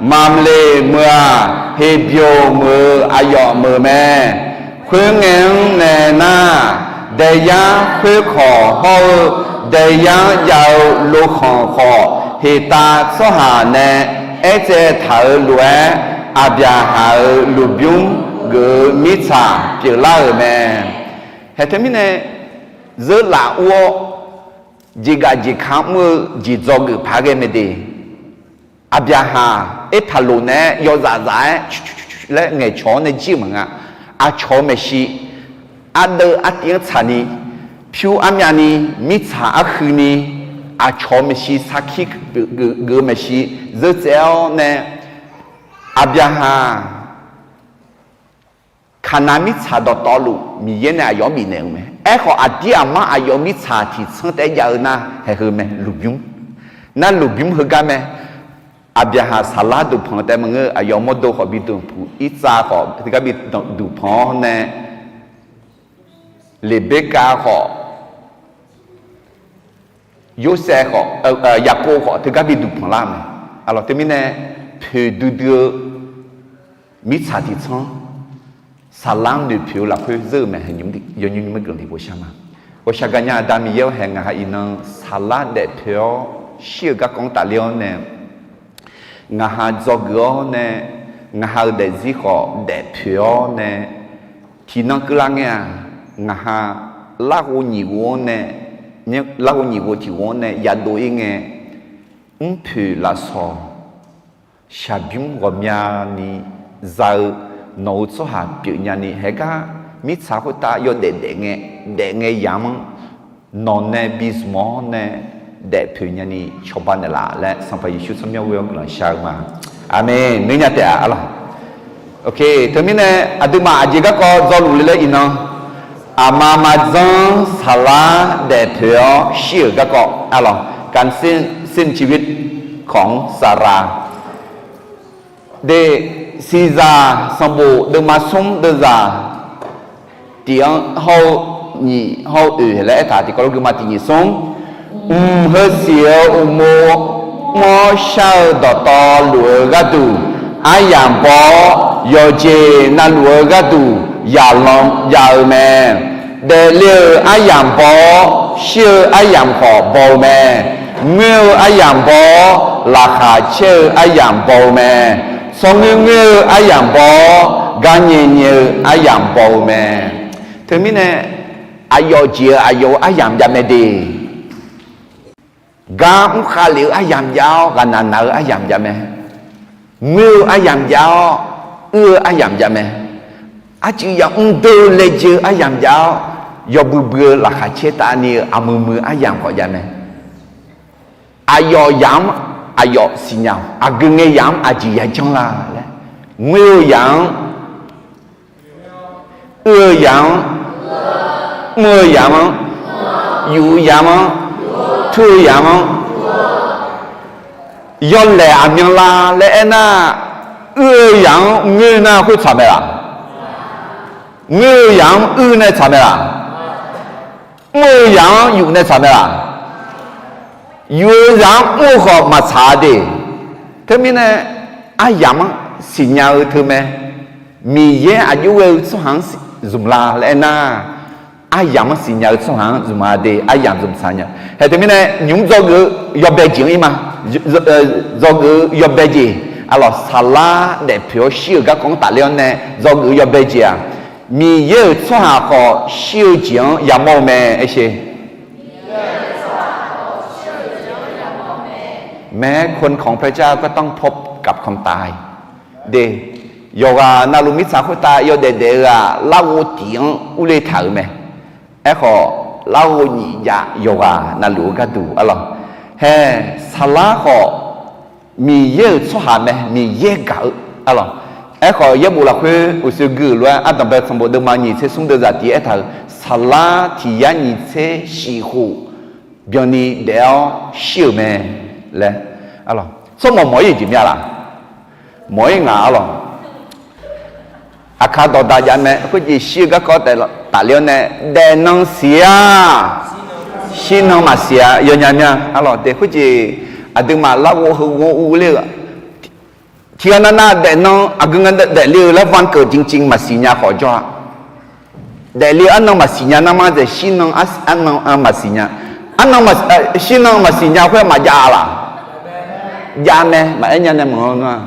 Mamqleq meuq-aq, Heqbyoq meuq-eu aqyawf meuq mae. Khoerngae-anr nae nar, daeyar khoerkawq hawr-eu daeyar-anr jav-eu lokhanq khawf, heqtav tsawrhaq nae aertsaev taq-euq lof-aer, Aqbyaqhaq-euq lmqbymr geuf-eu mirtsaq pyeuflar-euq mae. Haeq teumirnae, zeur laf ur-awr, jeqgaf jeqka mr-eu jeq dzawgeuf paq-aer ghae mae de. Aqbyaqhaq Erpaqloq naeq-aer yawzaf zaf-aer laer ngaeqcawq-awr nae jir-euq maqnga. Aqcawq-eu maeqshi ardeuv artiv-anr tsaqni, pyur armyavni, mirtsaq arhuini, aqcawq-eu maeqshi sarkir geuf-eu maeqshi zeur tsaev-awr nae, Aqbyaqhaq Kaqnav mirtsaq dawqtawvluf Miqyaer nae aqyawf-anr bifnaeq-eu mae. Aerkhawf, aqdir aqmar aqyawf mirtsaq tiqtsanr taef-aer jav-eu nar, haeq heu mae, lmqbymr. Nar lmqbymr heugar mae. Aqbyaqhaq Saqlar duqpanq taef maqngeur, aqyawf mawrdo khawf bi duqpanq, Irtsav khawf teugar bi duqpanq-awr nae, Leqberkav khawf, Yorsaev khawf, Yaqkov khawf teugar bi duqpanq lar mae. Aqlawq teumirnae, poeqdui dui-eu mirtsaq tiqtsanr, Saqlar-anr noeqpoeq-eu lafkhoer zeur-eu mae. Yawnyir nymr guiqlanq tiqpov shar ma. Ghawqshaq gaqnya Aqda Miqyaer-awr, haeq ngaq ha iqnan Saqlar daefpoeq-awr shir-euq garkawv-anr tafler-awr nae, ngaq ha dzawgeuf-awr nae, ngaq ha-euq daefzir khawf daefpoeq-awr nae, tiqnan keuvlar ngae-aq, ngaq ha larghov nyiq ghov-anr nae, larghov nyiq ghov tiq ghov-anr nae yadov-ir ngae, mrpoeq lafsawq shaqbymr ghawqmyani za-eu nawq-euq tsawrhaq pyeufnya ni, haegar mirtsaq khoertav yawdaef daef ngae, daef ngae yamq-anr nawq nae bi zmq-awr nae daefpoeq nyani cawba naeqlaf laer, Sanqpaq Yeqsur tsawrmyanr ghoe-awr guiqlanq shar-eu ma. Aqmeq. Noeq nya taef-a arlawq. Teumirnae aqduimaf aqjeq garkawv dzawluf le laer iqnan, aqma maqdzanr Saqlar daefpoeq-awr shir-euq garkawv arlawq, การสิ้นชีวิตของซารา de, Siqzaq sanqbof deuvma smr deuvzaq tiq-anr hawr-eu nyiq hawr-eu oeq laer aertaq tiqkawv lof guima tiq nyiq smr. Mq heu siq-eu uqmov mr-awr shar-eu dawqtawvluf-eu gharduq aryamq baw-awr, yawqjeq navluf-eu gharduq yaqlanq jav-eu mae. Daefle-euq aryamq baw-awr, shir-eu aryamq khawf baw-eu mae. Ngoer-eu aryamq baw-awr, laqkhaq caer-eu aryamq baw-eu mae. Tsawrngoer ngoer-eu aryamq baw-awr, gar nyae nyae-eu aryamq baw-eu mae. Teumirnae, aqyawf jeq-euq aqyawf-euq aryamq jav mae de. Gar mr khav lef-eu aryamq jav-awr, ghaqnaq naq-eu aryamq jav mae. Ngoer-eu aryamq jav-awr, uir-eu aryamq jav mae. Arcuiv yamr deur-eu laejae-eu aryamq jav-awr, yawbui bui-eu laqkhaq caer tavni-eu aqmuiq muiq-eu aryamq khawf jav mae. Aqyawf yamq-anr aqyawf siqnya-awq. Aqgeu ngae yamq-anr aqjeq yajanr la laer, ngoer-eu yamq-anr, uir-eu yamq-anr, mr-eu yamq-anr, yuf-eu yamq-anr, tur-eu yamq-anr, yawlaeq aqmyanlav laer aernar, uir-eu yamq-anr ngoer nar khoer tsaq mae laq? Ngoer-eu yamq-anr uir nae tsaq mae laq? Mr-eu yamq-anr yuf nae tsaq mae laq? Yuf-eu yamq-anr mr-eu khawf maqtsaq-a de. Teumirnae, aryamq-anr siqnya-eu teu mae. Miqyaer aqjox ghae-eu tsawrhaq-anr zmq la laer aernar, aryamq-anr siqnya-eu tsawrhaq-anr zmq-a de, aryamq zmq tsaq nya. Hae teumirnae nymq-mr dzawgeuf-eu yawbae jeq-anr ir ma. Dzawgeuf-eu yawbae jeq, aqlawq saqlar daefpoeq-awr shir-euq garkawv-anr tafler-awr nae dzawgeuf-eu yawbae jeq-aq, Miqyaer-euq tsawrhaq khawf shir-eu jeq-anr yamawr-eu mae. Aer sher. แม้คนของพระเจ้าก็ต้องพบ กับความตาย de. Yawqghaq navluf mirtsaq khoertav yawdaef daef-eu-aq, larghov tiq-anr urler taq-euq mae. Aerkhawf, larghov nyif jav yawqghaq navluf-eu gharduq arlawq. Hae, saqlar khawf Miqyaer-euq tsawrhaq mae, Miqyaer gaq-eu arlawq. Aerkhawf, yaerbof lafkhoer uqshoe gui-euq lof-aer, ardanq bae sanqbof deuvma nyiq tser smr deuvzaq tiq aertaq-euq, saqlar tiq yar nyiq tser shif khof byanni daef-awr shir-euq mae laer. Tsawrmawq mawq-ir-euq jeq mya laq? Mawq-ir ngaq arlawq. Aqkar dawqdaq jav mae, khoerjeq shir-eu garkawv taef tafler-awr nae, daefnan siq-a, shirnan maqsiq-a, yawnya mya arlawq. Daef khoerjeq aqduimaf larghov heu ghov urler-eu tiqghaq navnav daefnan aqgeu nga daefle-eu laer วันเกิดจริงๆ maqsiq nya khawf jawr-a. Daefle-eu arnan maqsiq nya narma dzaeq shirnan arnan maqsiq nya. Arnan shirnan maqsiq nya khoer maqjav laq? Jav mae, maqaer nya nae maqanr nar.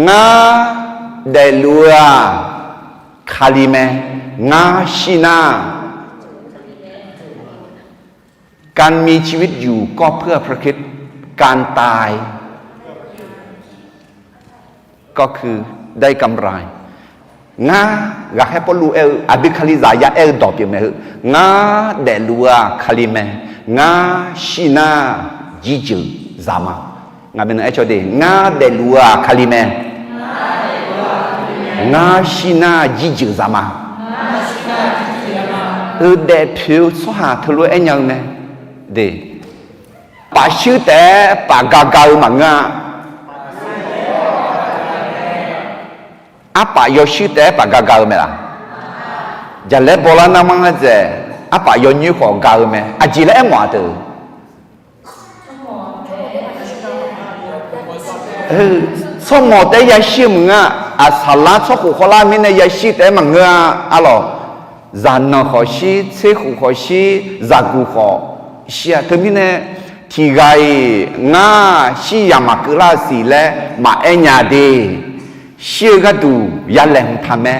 Ngar daefluf-eu-aq, Kali mae. Ngar shir nar การมีชีวิตอยู่ก็เพื่อพระคริสต์ การตายก็คือได้กำไร Ngar, ghaqkhaer Pawrluv aer-eu aqdui Kalizaq ya aer-eu dawq pyeuf mae heu. Ngar daefluf-eu-aq Kali mae. Ngar shir nar jirjeuq zaq ma. Ngaq bae nae aer caw de, ngar daefluf-eu-aq Kali mae. Ngar shir nar jirjeuq zaq ma. Heu daefpoeq-eu tsawrhaq teulof-aer aer nya-eu mae. De, paf shuir taef-aer paf ga ga-eu maqngeur-a. Arpaf yawshuir taef-aer paf ga ga-eu mae laq? Jaqlaer bawlar narma-anr dzaeq, arpaf yawnyoer khawf ga-eu mae. Aqjeq laer aermawf-aq deuq? Tsawrmawq taef-aer yashir-eu maqngeur-a. Aqsaqlar tsawrkhof khawvlar mirnae yashir taef-aer maqngeur-a arlawq. Zaqnanq khawf shir, tserkhof khawf shir, zaqguq khawf shir-a. Teumirnae tiqghaq-iq ngar shir yaq maqkeuv lar-eu siq laer maqaer nya de. Shir-eu gharduq ya laeqhmq taq mae.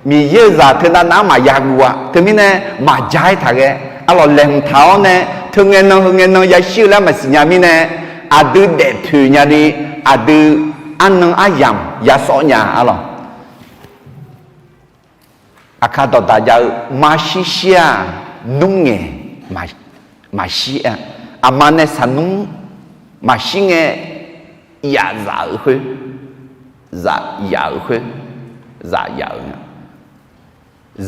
Miqyaer-euq zaq teunav nav-anr maqya guv-a. Teumirnae maqja-aer taq ghae arlawq. Laeqhmq taq-awr nae teu ngae nan heu ngae nan yashir-eu laer maqsiq nya mirnae, aqdui daefpoeq nyani aqdui arnan aryamq yasawr nya arlawq. Aqkar dawqdaq jav-eu marshir shir-aq, nmr ngaeq maqshir-a. Aqma nae saqnmr maqshir ngae, yaf zaf-euq khoer, zaf yaf-euq khoer, zaf yaf-euq nga.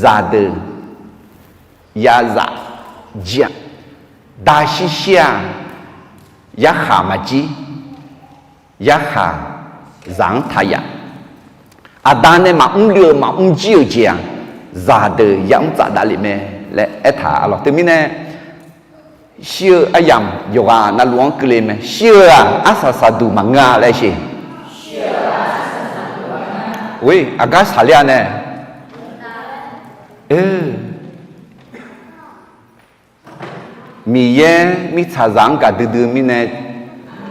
Zaqdeuq ya zaf jir-a. Da shir shir-aq, yarkhaq maqjir, yarkhaq zaq-anr taq yaf. Aqda nae maqmr le-euq maqmr jir-euq jeq-aq, zaqdeuq yamr tsaf davlef mae laer aertaq arlawq. Teumirnae shir-eu aryamq yawqghaq navluf-anr keuvle mae. Shir-eu-aq arsaq saqduq maqngeur-a laer sheq. Or, aqgar saqler-a nae. Miqyaer mirtsaqzaq-anr gaqdui dui-eu mirnae,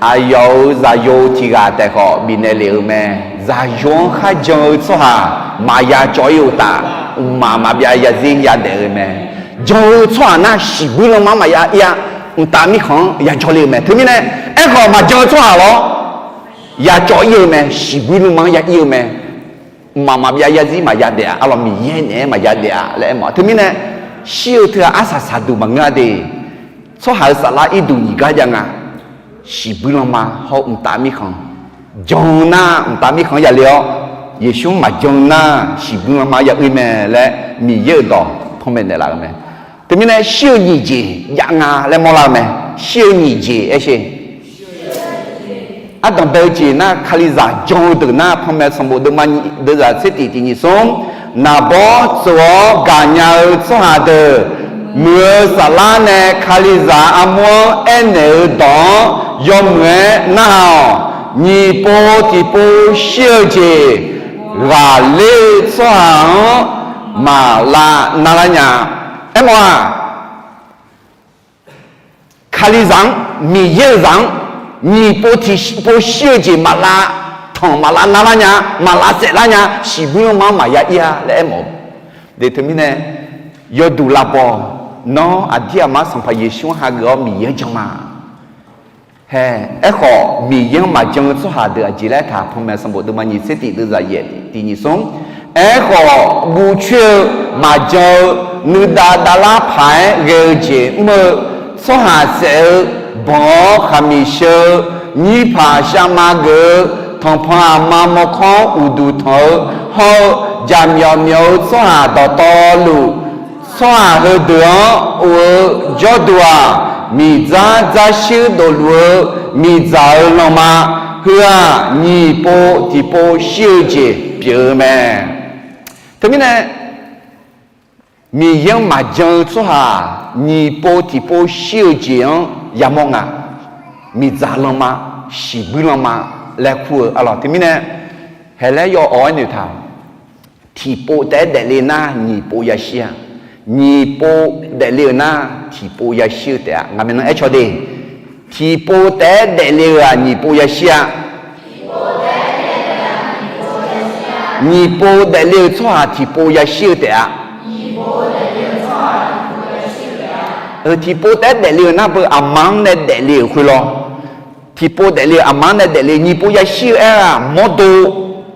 aqyawf-euq zaqyo tiq ghaq taef khawf bifnaeq lef-eu mae. Zaqyo-anr kharjan-eu tsawrhaq maqya cawv-ir uqtaf, mqmaq maqbyav yazir yadaef-eu mae. Jan-eu tsawrhaq nar shiqbuir lanma-anr maqya ir-a. Mqtav mirkhanq-anr yajawr le-eu mae. Teumirnae, aerkhawf maqjan-eu tsawrhaq lawr yacawv ir-eu mae. Shiqbuir lanma-anr ya ir-eu mae. Mqmaq maqbyav yazir maqya daef-a arlawq. Miqyaer naeq-aer maqya daef-a laer aermawf-a. Teumirnae, shir-eu teu-aq arsaq saqduq maqngeur-a de. Tsawrhaq-euq saflar irduq nyiq gar jav nga. Shiqbuir lanma hawr-eu mqtav mirkhanq jan-eu nar, mqtav mirkhanq-anr yale-awr, Yeqsur-anr maqjan nar, shiqbuir lanma ya ir mae laer Miqyaer-euq dawq panmaeq naeqlaf-euq mae. Teumirnae shir-eu nyiq jeq jav nga laer mawrlar-eu mae. Shir-eu nyiq jeq aer sher. Ardanq bae-eu jeq nar, Kalizaq jan-eu deuq nar, panmaeq sanqbof deuvma nyiq deuvzaq tser tiq tiq nyiq smr, naqbawr tsov-awr gaqnya-eu tsawrhaq deuq, muiq-eu saflar nae Kalizaq armur-anr aernaeq-eu dawq-anr yawmuiq-aer narhaq-awq. Nyiq pov tiqpov shir-eu jeq ghaqler-eu tsawrhaq-anr maqlav narlar nya. Aermawf-aq, Kalizaq-anr, Miqyaer-euq zaq-anr, nyiq pov tiqpov shir-eu jeq maqlav tanq maqlav narlar nya, maqlav saeflar nya, shiqbuir lanma-anr maqya ir-a laer aermawf-eu. De teumirnae, yawduq lavbaw, nawr aqdir aqmar Sanqpaq Yeqsur-anr hageuf-awr Miqyaer-anr jan ma. Hae, aerkhawf Miqyaer-anr maqjan-eu tsawrhaq deuq aqjeq laer taq, Panmaeq sanqbof deuvma nyiq tser tiq deuvzaq yaef tiq nyiq smr. Aerkhawf guv coer-eu maqjan-eu nuidav davlar paq-aer ghae-eu jeq mr-eu, tsawrhaq saef-eu banq-awr khaqmiq sheu-eu, nyirpaq shavma geuf-eu, tanqpanq aqma mawrkawr-anr uqduq tanq-eu hawr-eu, jaqmyawf myawf-eu tsawrhaq dawqtawvluf, tsawrhaq heudeuq-anr of-eu jawrduq-aq, miqdzar dzarshuir dofluf-eu miqdzaq-eu lanma, heu-aq nyiq pov tiqpov shir-eu jeq pyeuf-eu mae. Teumirnae, Miqyaer-anr maqjan-eu tsawrhaq nyiq pov tiqpov shir-eu jeq-anr yamawr nga. Miqdzaq lanma, shiqbuir lanma laer kur-eu arlawq. Teumirnae, haelaer yaw awq-aer noeqtaq, tiqpov taef-aer daefle nar nyiq pov yashir-a. Nyiq pov daefle-euq nar tiqpov yashir-eu taef-a. Ngaqmyaenan aercaw de, tiqpov taef-aer daefle-euq-aq nyiq pov yashir-a. Nyiq pov daefle-eu tsawrhaq tiqpov yashir-eu taef-a. Tiqpov taef-aer daefle-euq nar beu aqma-anr nae daefle-euq khoerlawr. Tiqpov daefle-eu aqma-anr nae daefle nyiq pov yashir-eu aer-aq mawrdo,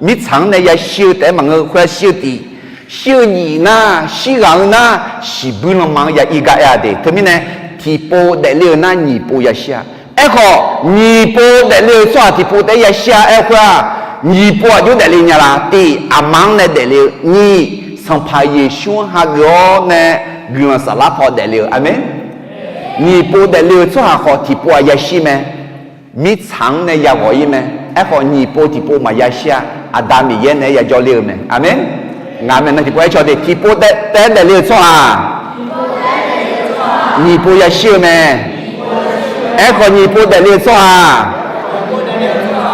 mirtsaq-anr nae yashir-eu taef-aer maqngeur, khoer-aq shir-eu tiq, shir-eu nyiq nar, shirghaq-eu nar, shiqbuir lanma-anr ya ir gar aer-a de. Teumirnae, tiqpov daefle-eu nar nyiq pov yashir-a. Aerkhawf nyiq pov daefle-eu tsawrhaq tiqpov taef-aer yashir-a aer-eu khoer-aq, nyiq pov aqjox daefle nya la? Tiq, aqma-anr nae daefle-eu. Nyiq, Sanqpaq Yeqsur-anr hageuf-awr nae guiqlanq saflar paw daefle-eu. Aqmeq. Nyiq pov daefle-eu tsawrhaq khawf tiqpov-aq yashir mae. Mirtsaq-anr nae yaghawq ir mae. Aerkhawf nyiq pov tiqpov maqya shir-a. Aqda Miqyaer naeq-aer yajawr ler-eu mae. Aqmeq. Ngaqmyaenan tiqpov aercaw de, tiqpov taef-aer daefle-eu tsawrhaq nyiq pov yashir-eu mae. Aerkhawf nyiq pov daefle-eu tsawrhaq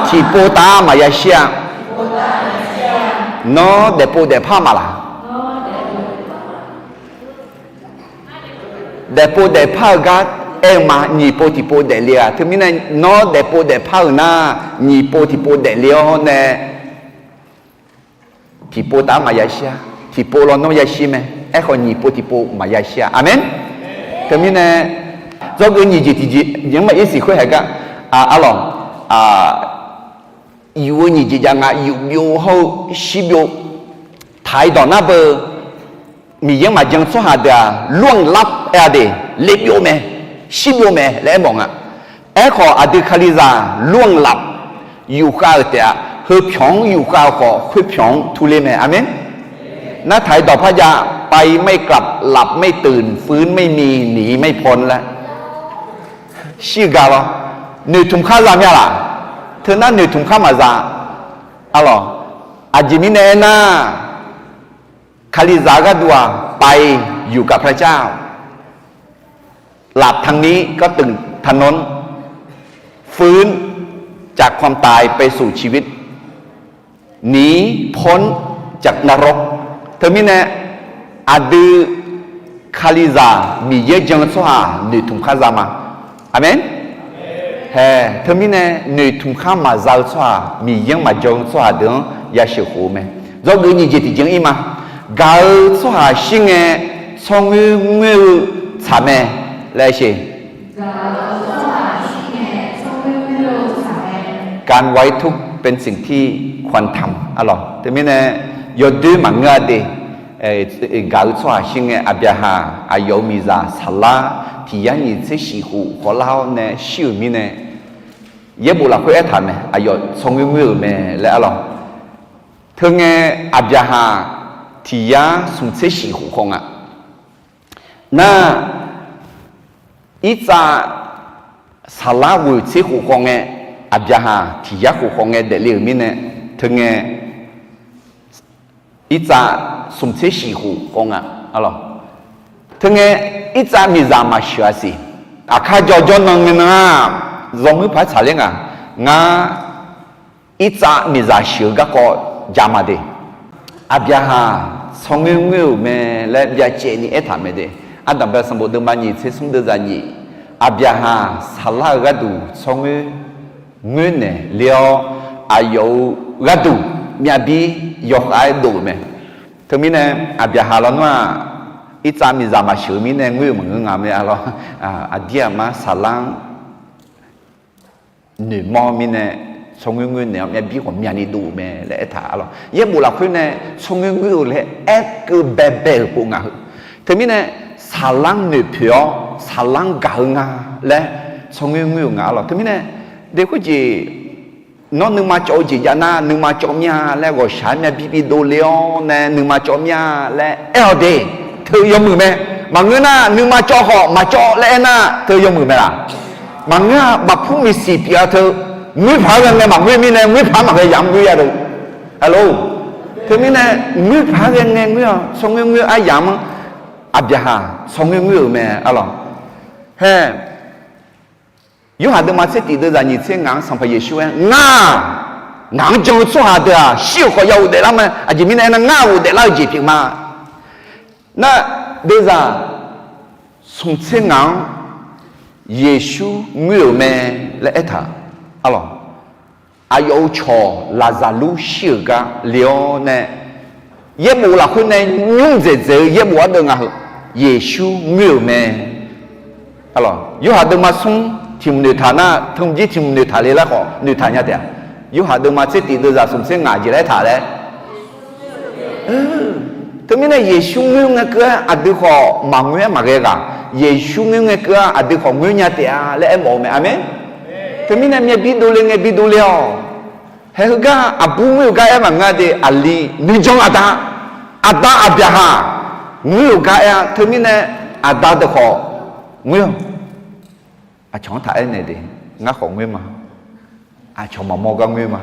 tiqpov taef-aer maqya shir-a. Nawr daefpov daefpar maqlaq? Daefpov daefpar-eu gar aer-eu ma. Nyiq pov tiqpov daefle-aq, teumirnae nawr daefpov daefpar-euq nar, nyiq pov tiqpov daefle-awr nae tiqpov taef-aer maqya shir-a. Tiqpov lawnmr yashir mae. Aerkhawf nyiq pov tiqpov maqya shir-a. Aqmeq. Teumirnae, dzawgeuf nyiq jeq tiqjeq jeq-anr maqir siq khoer haeq gar, arlawq, yuf-eu nyiq jeq jav nga. Yuf byov hawr-eu shir byov. Taq-iq dawq nar beu, Miqyaer-anr maqjan-eu tsawrhaq deuq-aq, ล่วงลับ aer-a de, le byov mae, shir byov mae laer aermawf nga. Aerkhawf aqdui Kalizaq ล่วงลับ yufkhav-euq taef-aq, heupyawq-anr yufkhav-eu khawf khoerpyawq-anr turler mae. Aqmeq. Nar taq-iq dawq par jav, ไปไม่กลับ หลับไม่ตื่น ฟื้นไม่มี หนีไม่พ้น laer shir-eu gar lawr. Noeqtmq khar za mya laq? Teunar noeqtmq khar maqza. Arlawq, aqjeq mirnae aernar, Kalizaq-eu gharduq-aq, ไปอยู่กับพระเจ้า หลับทางนี้ก็ตื่นทางโน้น ฟื้นจากความตายไปสู่ชีวิต หนีพ้นจากนรก Teumirnae, aqdui Kalizaq Miqyaer jan-eu tsawrhaq noeqtmq khar za ma. Aqmeq. Hae, teumirnae noeqtmq khar maqza-eu tsawrhaq, Miqyaer-anr maqjan-eu tsawrhaq deuq-anr ya sheuqkhof-eu mae. Dzawgeuf nyiq jeq tiqjeq-anr ir ma. Gaq-eu tsawrhaq shir ngae, tsawrngoer ngoer-eu tsaq mae laer sher. การไว้ทุกข์เป็นสิ่งที่ควรทำ arlawq. Teumirnae, yawdoer maqngeur-a de. Gaq-eu tsawrhaq shir ngae, Aqbyaqhaq aqyawf-euq miqzaq Saqlar tiq yar nyiq tser shif khof khawvlar-awr nae shir-euq mirnae, yaerbof lafkhoer aertaq mae, aqyawf tsawrngoer ngoer-euq mae laer arlawq. Teungae, Aqbyaqhaq tiq yar smq tser shif khof khawf nga. Nar, irtsav Saqlar ghoeq tser khof khawf ngae, Aqbyaqhaq tiq yar khof khawf ngae daefle-euq mirnae, teungae, irtsav smq tser shif khof khawf nga. Teungae, irtsav miqzaq maqsheuq-a siq. Aqkar jawr jawr nan ngae nan-aq, zawmuir paq-aer tsaqler nga. Ngar irtsav miqzaq sheuq-eu garkawv jaq ma de. Aqbyaqhaq tsawrngoer ngoer-euq mae laer byacaevni aertaq mae de. Ardanqbae sanqbof deuvma nyiq tser smr deuvzaq nyiq, Aqbyaqhaq Saqlar-eu gharduq tsawrngoer ngoer naeq ler-awr, aqyawf-euq gharduq myavbir yawkhav-aer dov-euq mae. Teumirnae, Aqbyaqhaq lawnmr-aq, irtsav miqzaq maqsheuq-eu mirnae ngoer-euq maqngeur nga mae arlawq. Aqdir aqma Saqlar-anr noeqmawr mirnae, tsawrngoer ngoer naeq-awr myavbir ghawqmyani dov-euq mae laer aertaq arlawq. Yaerbof lafkhoer nae tsawrngoer ngoer-eu laer aerkeuv baebae-euq pov ngaq heu. Teumirnae, saqlanr noeqpoeq-awr saqlanr gaq-eu nga laer tsawrngoer ngoer-euq nga arlawq. Teumirnae, de khoerjeq nawr nuima cawv-eu jeq jav nar, nuima cawv mir-a laer ghawqshaq-aer myavbir bidov le-awr nae nuima cawv mir-a laer aer-awq de. Teu yawmuiq mae. Maqngeur nar, nuima cawv khawf maqcawv laer aernar teu yawmuiq mae laq. Maqngeur-aq, bafpur miqsiq pyeuf-a teu. Ngoer paq-aer ghae ngae maqngoer mirnae, ngoer paq-aer maqghae yamq ngoer ya deuq. Aqlor, teumirnae, ngoer paq-aer ghae ngae ngoer-awq. Tsawrngoer ngoer aryamq-anr, aqbyaqhaq tsawrngoer ngoer-euq mae arlawq. Hae, Yorhaq deuvma tser tif deuvzaq nyiq tser ngaq-anr Sanqpaq Yeqsur aer, Ngar, ngaq-anr jan-eu tsawrhaq deuq-aq shir-euq khawf ya ghofdaef lar mae. Aqjeq mirnae aernar, ngar ghofdaef lar-eu jeq pyeuf ma. Nar, deuvzaq smq tser ngaq-anr Yeqsur ngoer-euq mae laer aertaq arlawq. Aqyawf-euq cawq Laqzaqlur shir-euq gar le-awr nae, yaerbof lafkhoer nae nymr dzaeqdzaeq-eu yaerbof ardeuv nga heu, Yeqsur ngoer-euq mae. Arlawq, Yorhaq deuvma smr tiq hmq noeqtaq nar, teu jir tiq hmq noeqtaq le lar khawf noeqtaq nya taef-a. Yorhaq deuvma tser tif deuvzaq smq tser ngaq jeq laer aertaq laer Teumirnae Yeqsur ngoer ngae keuv-aer aqdui khawf maqngoer-aer maqghae ghaq. Yeqsur ngoer ngae keuv-aer aqdui khawf ngoer nya taef-a laer aermawf-eu mae. Aqmeq. Teumirnae myavbir dovle ngae bidov le-awq. Haeq heugar aqbur ngoer-euq gar aer maqngeur-a de, aqli nuijan aqda, aqda aqbyaqhaq ngoer-euq gar aer-a. Teumirnae aqda deuq khawf ngoer-awq. Aqcawq-anr taq aernaeq de, ngar khawf ngoer ma. Aqcawq maqmawr gar ngoer ma.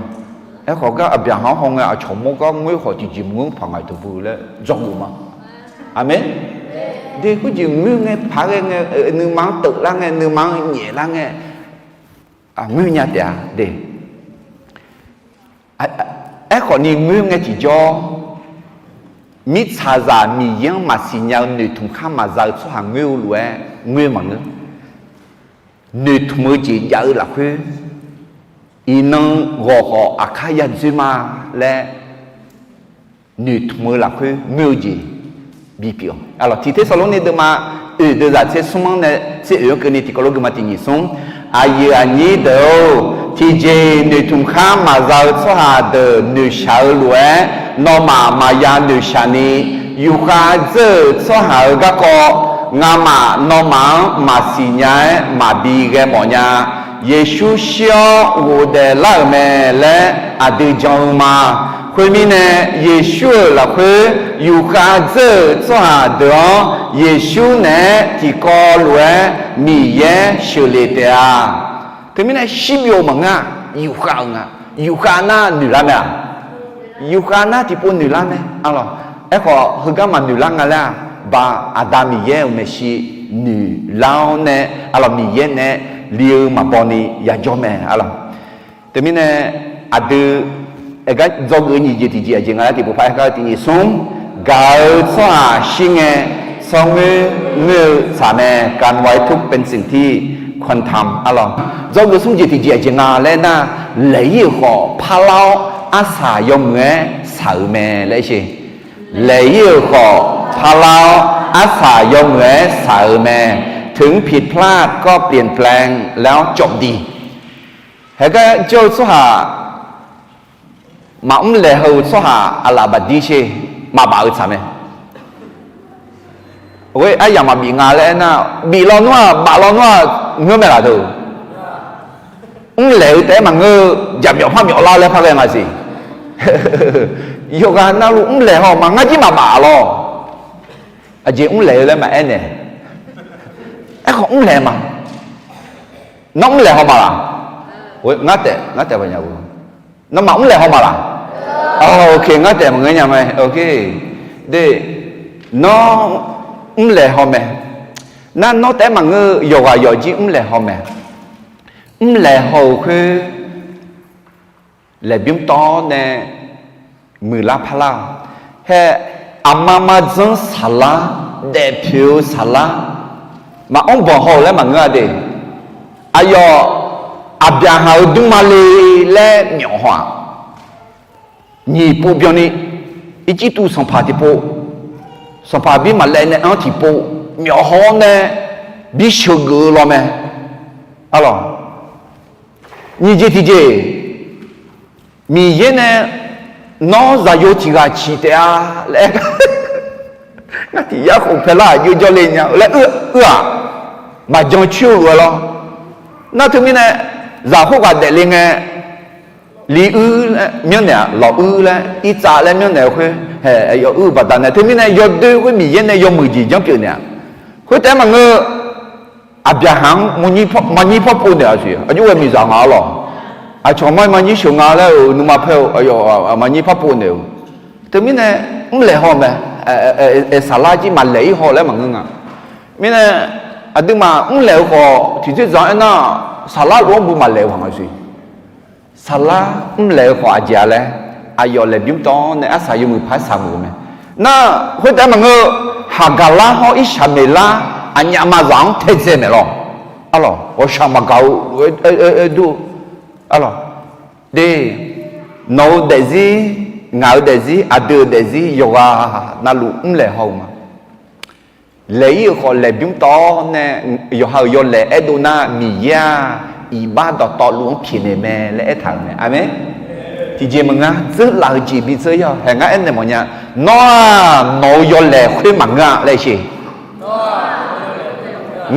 Aerkhawf gar aqbyaqhaq-anr haw ngae aqcawq mawr gar ngoer khawf tiqjeq maqngeur paq ngaq-iq teu bu laer dzawgeuf ma. Aqmeq. De khoerjeq ngoer ngae paq-aer ghae ngae, nuima-anr teuflar ngae, nuima-anr nyaeflar ngae, ngoer nya taef-a de. Aerkhawf ni ngoer ngae tiqjawr, mirtsaqzaq Miqyaer-anr maqsiq nya-eu noeqtmq khar maqza-eu tsawrhaq ngoer-eu lof-aer ngoer maqngeur. Noeqtmq-eu jeq jav-eu lafkhoer, iqnan ghawqkhawf aqkar ya dzoer ma laer noeqtmq-eu lafkhoer ngoer-eu jeq bipyeuf-awq. Tiq Tersaqlorni deuvma oeq deuvzaq tser smr-anr nae tser oeq-anr keuvni tiqkawv lof geufma tiq nyiq smr. Aqyuif aqnyir deuq-or, tiqjeq noeqtmq khar maqza-eu tsawrhaq deuq noeqshaq-eu lof-aer, nawmaf maqya noeqshaq ni, yufkhav dzeur-euq tsawrhaq-euq garkawv ngamaf nawmaf-anr maqsiq nya-aer maqbi ghae mawf nya. Yeqsur shir-awr ghofdaef lar-euq mae laer aqdui jan-eu ma. Khoermirnae, Yeqsur-euq lafkhoer yufkhav dzeur-euq tsawrhaq deuq-anr Yeqsur naeq-aer tiqkawv lof-aer Miqyaer sheuqlef taef-a. Teumirnae shirbyov maqngeur-a, yufkhav-euq nga. Yufkhav nar noeqlar mae-aq, yufkhav nar tiqpov noeqlar mae. Arlawq, aerkhawf heugar maqnoeqlar nga laer-aq, ba Aqda Miqyaer-euq maeqshi noeqlar-awr nae, arlawq, Miqyaer nae li-eu maqbaw ni yajawr mae. Arlawq, teumirnae aqdui aergar dzawgeuf-eu nyiq jeq tiqjeq aqjeq nga laer tiqpov par aergar-eu tiq nyiq smr, gaq-eu tsawrhaq shir ngae, tsawrngoer ngoer-eu tsaq mae, การไว้ทุกข์เป็นสิ่งที่ควรทำ arlawq. Dzawgeuf smr jeq tiqjeq aqjeq nga laer nar, laeq-ir-euq khawf parlar-awr arsaq yawmuiq-aer saq-euq mae laer sher. Laeq-ir-euq khawf parlar-awr arsaq yawmuiq-aer saq-euq mae. ถึงผิดพลาดก็เปลี่ยนแปลงแล้วจบดี Haegar jawr-eu tsawrhaq, maqmr laeq haw-eu tsawrhaq aqlaf baqdir sher, maqbaf-eu tsaq mae. Ghoer aryamq maqbif nga laer aernar, bif lawnmr-aq baf lawnmr-aq ngeur mae laf deuq. Mrlaeq-eu taef-aer maqngeur-eu, jaqmyawf par myawf lar laer par ghae nga siq. Yawqghaq navluf mrlaeq haw ma, ngar jir maqbaf lawr. Aqjeq mrlaeq-eu laer maqaer nae, aerkhawf mrlaeq ma. Nawr mrlaeq haw ma laq? Ngar taef, ngar taef ba nya-eu. Nawmaf mrlaeq haw ma laq? Ok, ngar taef maqngeur nya mae. Ok, de, nawr mrlaeq haw mae. Nar nawr taef-aer maqngeur-eu, yawqghaq yawqjir mrlaeq haw mae. Mrlaeq haw-euq khoer laeqbymr tawv-awr nae muiqlar parlar-awq. Hae, aqma ma dzanr saqlar, daefpoeq-eu saqlar, maqanr banq haw-euq laer maqngeur-a de. Aqyawf, Aqbyaqhaq-euq dmrma le laer myawf haw-aq, nyiq pov byanni, Irjirtuv sanqpaq tiqpov, sanqpaq bir maqlaev nae anr tiqpov, myawf haw-awr nae bi sheuqgeuf-eu law mae. Arlawq, Nyiq jeq tiqjeq, Miqyaer nae nawr zaqyo tiq ghaq ciq taef-a laer aer, ngar tiq yar khof paelar aqjox jawrle nya-eu laer uir-aq, maqjan coer-eu lof-aer lawr. Nar teumirnae, zaq khoerghaq daefle ngae, li uir laer myanrnaeq-aq, lawq uir laer, irtsav laer myanrnaeq-eu khoer, haeq, aqyawf uir-eu baqdanae, teumirnae yawdoer khoer Miqyaer nae yawmuiq jeq janr pyeuf naeq-a. Khoertaef-aer maqngeur, Aqbyaqhaq-anr maqnyir pawr pov naeq-a siq, aqjox ghae miqzaq nga-a lawq. Aqcawq mar maqnyir sheuq nga laer-euq nuima paer-eu, aqyawf maqnyir pawr pov naeq-eu. Teumirnae, mrlaeq haw mae, saqlar jir maqlaeq-ir haw laer maqngeur nga. Mirnae, aqduimaf mrlaeq-eu khawf tiqjeq dzaq-anr aernar, saqlar lof-anr bu maqlaeq-eu haq nga siq. Saqlar mrlaeq-eu khawf aqjeq-a laer, aqyawf laeqbymr tawv-awr nae arsaq yawmuiq paq-aer saqmuiq-eu mae. Nar, khoertaef maqngeur, Haqgaqlar hawr Irsaqmeqlar aqnyaf maqzaq-anr taedzae maeq lawq. Arlawq, ghawqshaq maqgaq-eu, dur, arlawq, de, nawq-eu daefzir, ngaq-euq daefzir, aqdui-euq daefzir yawqghaq navluf mrlaeq haw-eu ma. Laeq-ir-euq khawf laeqbymr tawv-awr nae, yawqha-euq yawlaeq aerdov nar Miqyaer-aq, iqbax dawqtawvluf-anr pyaeqnaeq mae laer aertaq-euq mae. Aqmeq. Tiqjeq maqnga, dzeurlaf-eu jeq bidzeur-ir-awq. Haeq ngar aernaeq mawfnya, nawr-aq nawq-eu yawlaeq khoer maqngeur-a laer sheq.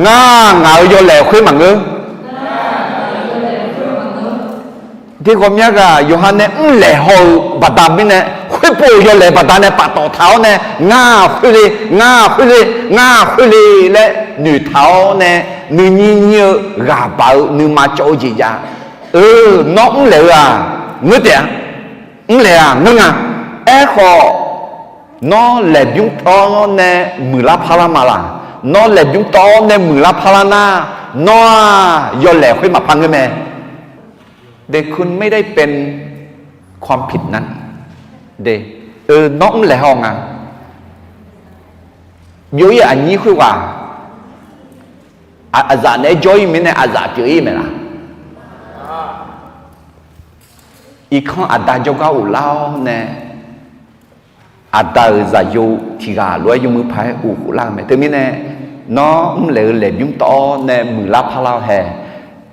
Ngar ngaq-euq yawlaeq khoer maqngeur. Teghawqmya ghaq yawqha nae mrlaeq haw-eu baqda mirnae, khoerpov-euq yawlaeq baqdanae paftawf taq-awr nae, ngar khoer le, ngar khoer le, ngar khoer le laer noeqtaq-awr nae, nuinyir nyir-eu ghaq baq-eu nuima cawv-eu jeq jav-eu. Nawr mrlaeq-eu-aq ngeur taef-a. Mrlaeq-aq ngeur nga. Aerkhawf, nawr laeqbymr tawv-awr nae muiqlar parlar ma laq? Nawr laeqbymr tawv-awr nae muiqlar parlar nar, nawr-aq yawlaeq khoer maqpar ngeur mae. แต่คุณไม่ได้เป็นความผิดนั้น de, nawr mrlaeq haw nga. Byov-ir aqnyir khoerghaq, aqzaf naeq-aer jawr-ir mirnae aqzaf pyeuf-ir mae laq? Irkanr aqda jawrgar ghoflar-awr nae, aqda-euq zaqyo tiq ghaq lof-aer yawmuiq paq-aer ghoflar-eu mae. Teumirnae, nawr mrlaeq-eu laeqbymr tawv-awr nae muiqlar parlar-eu hae.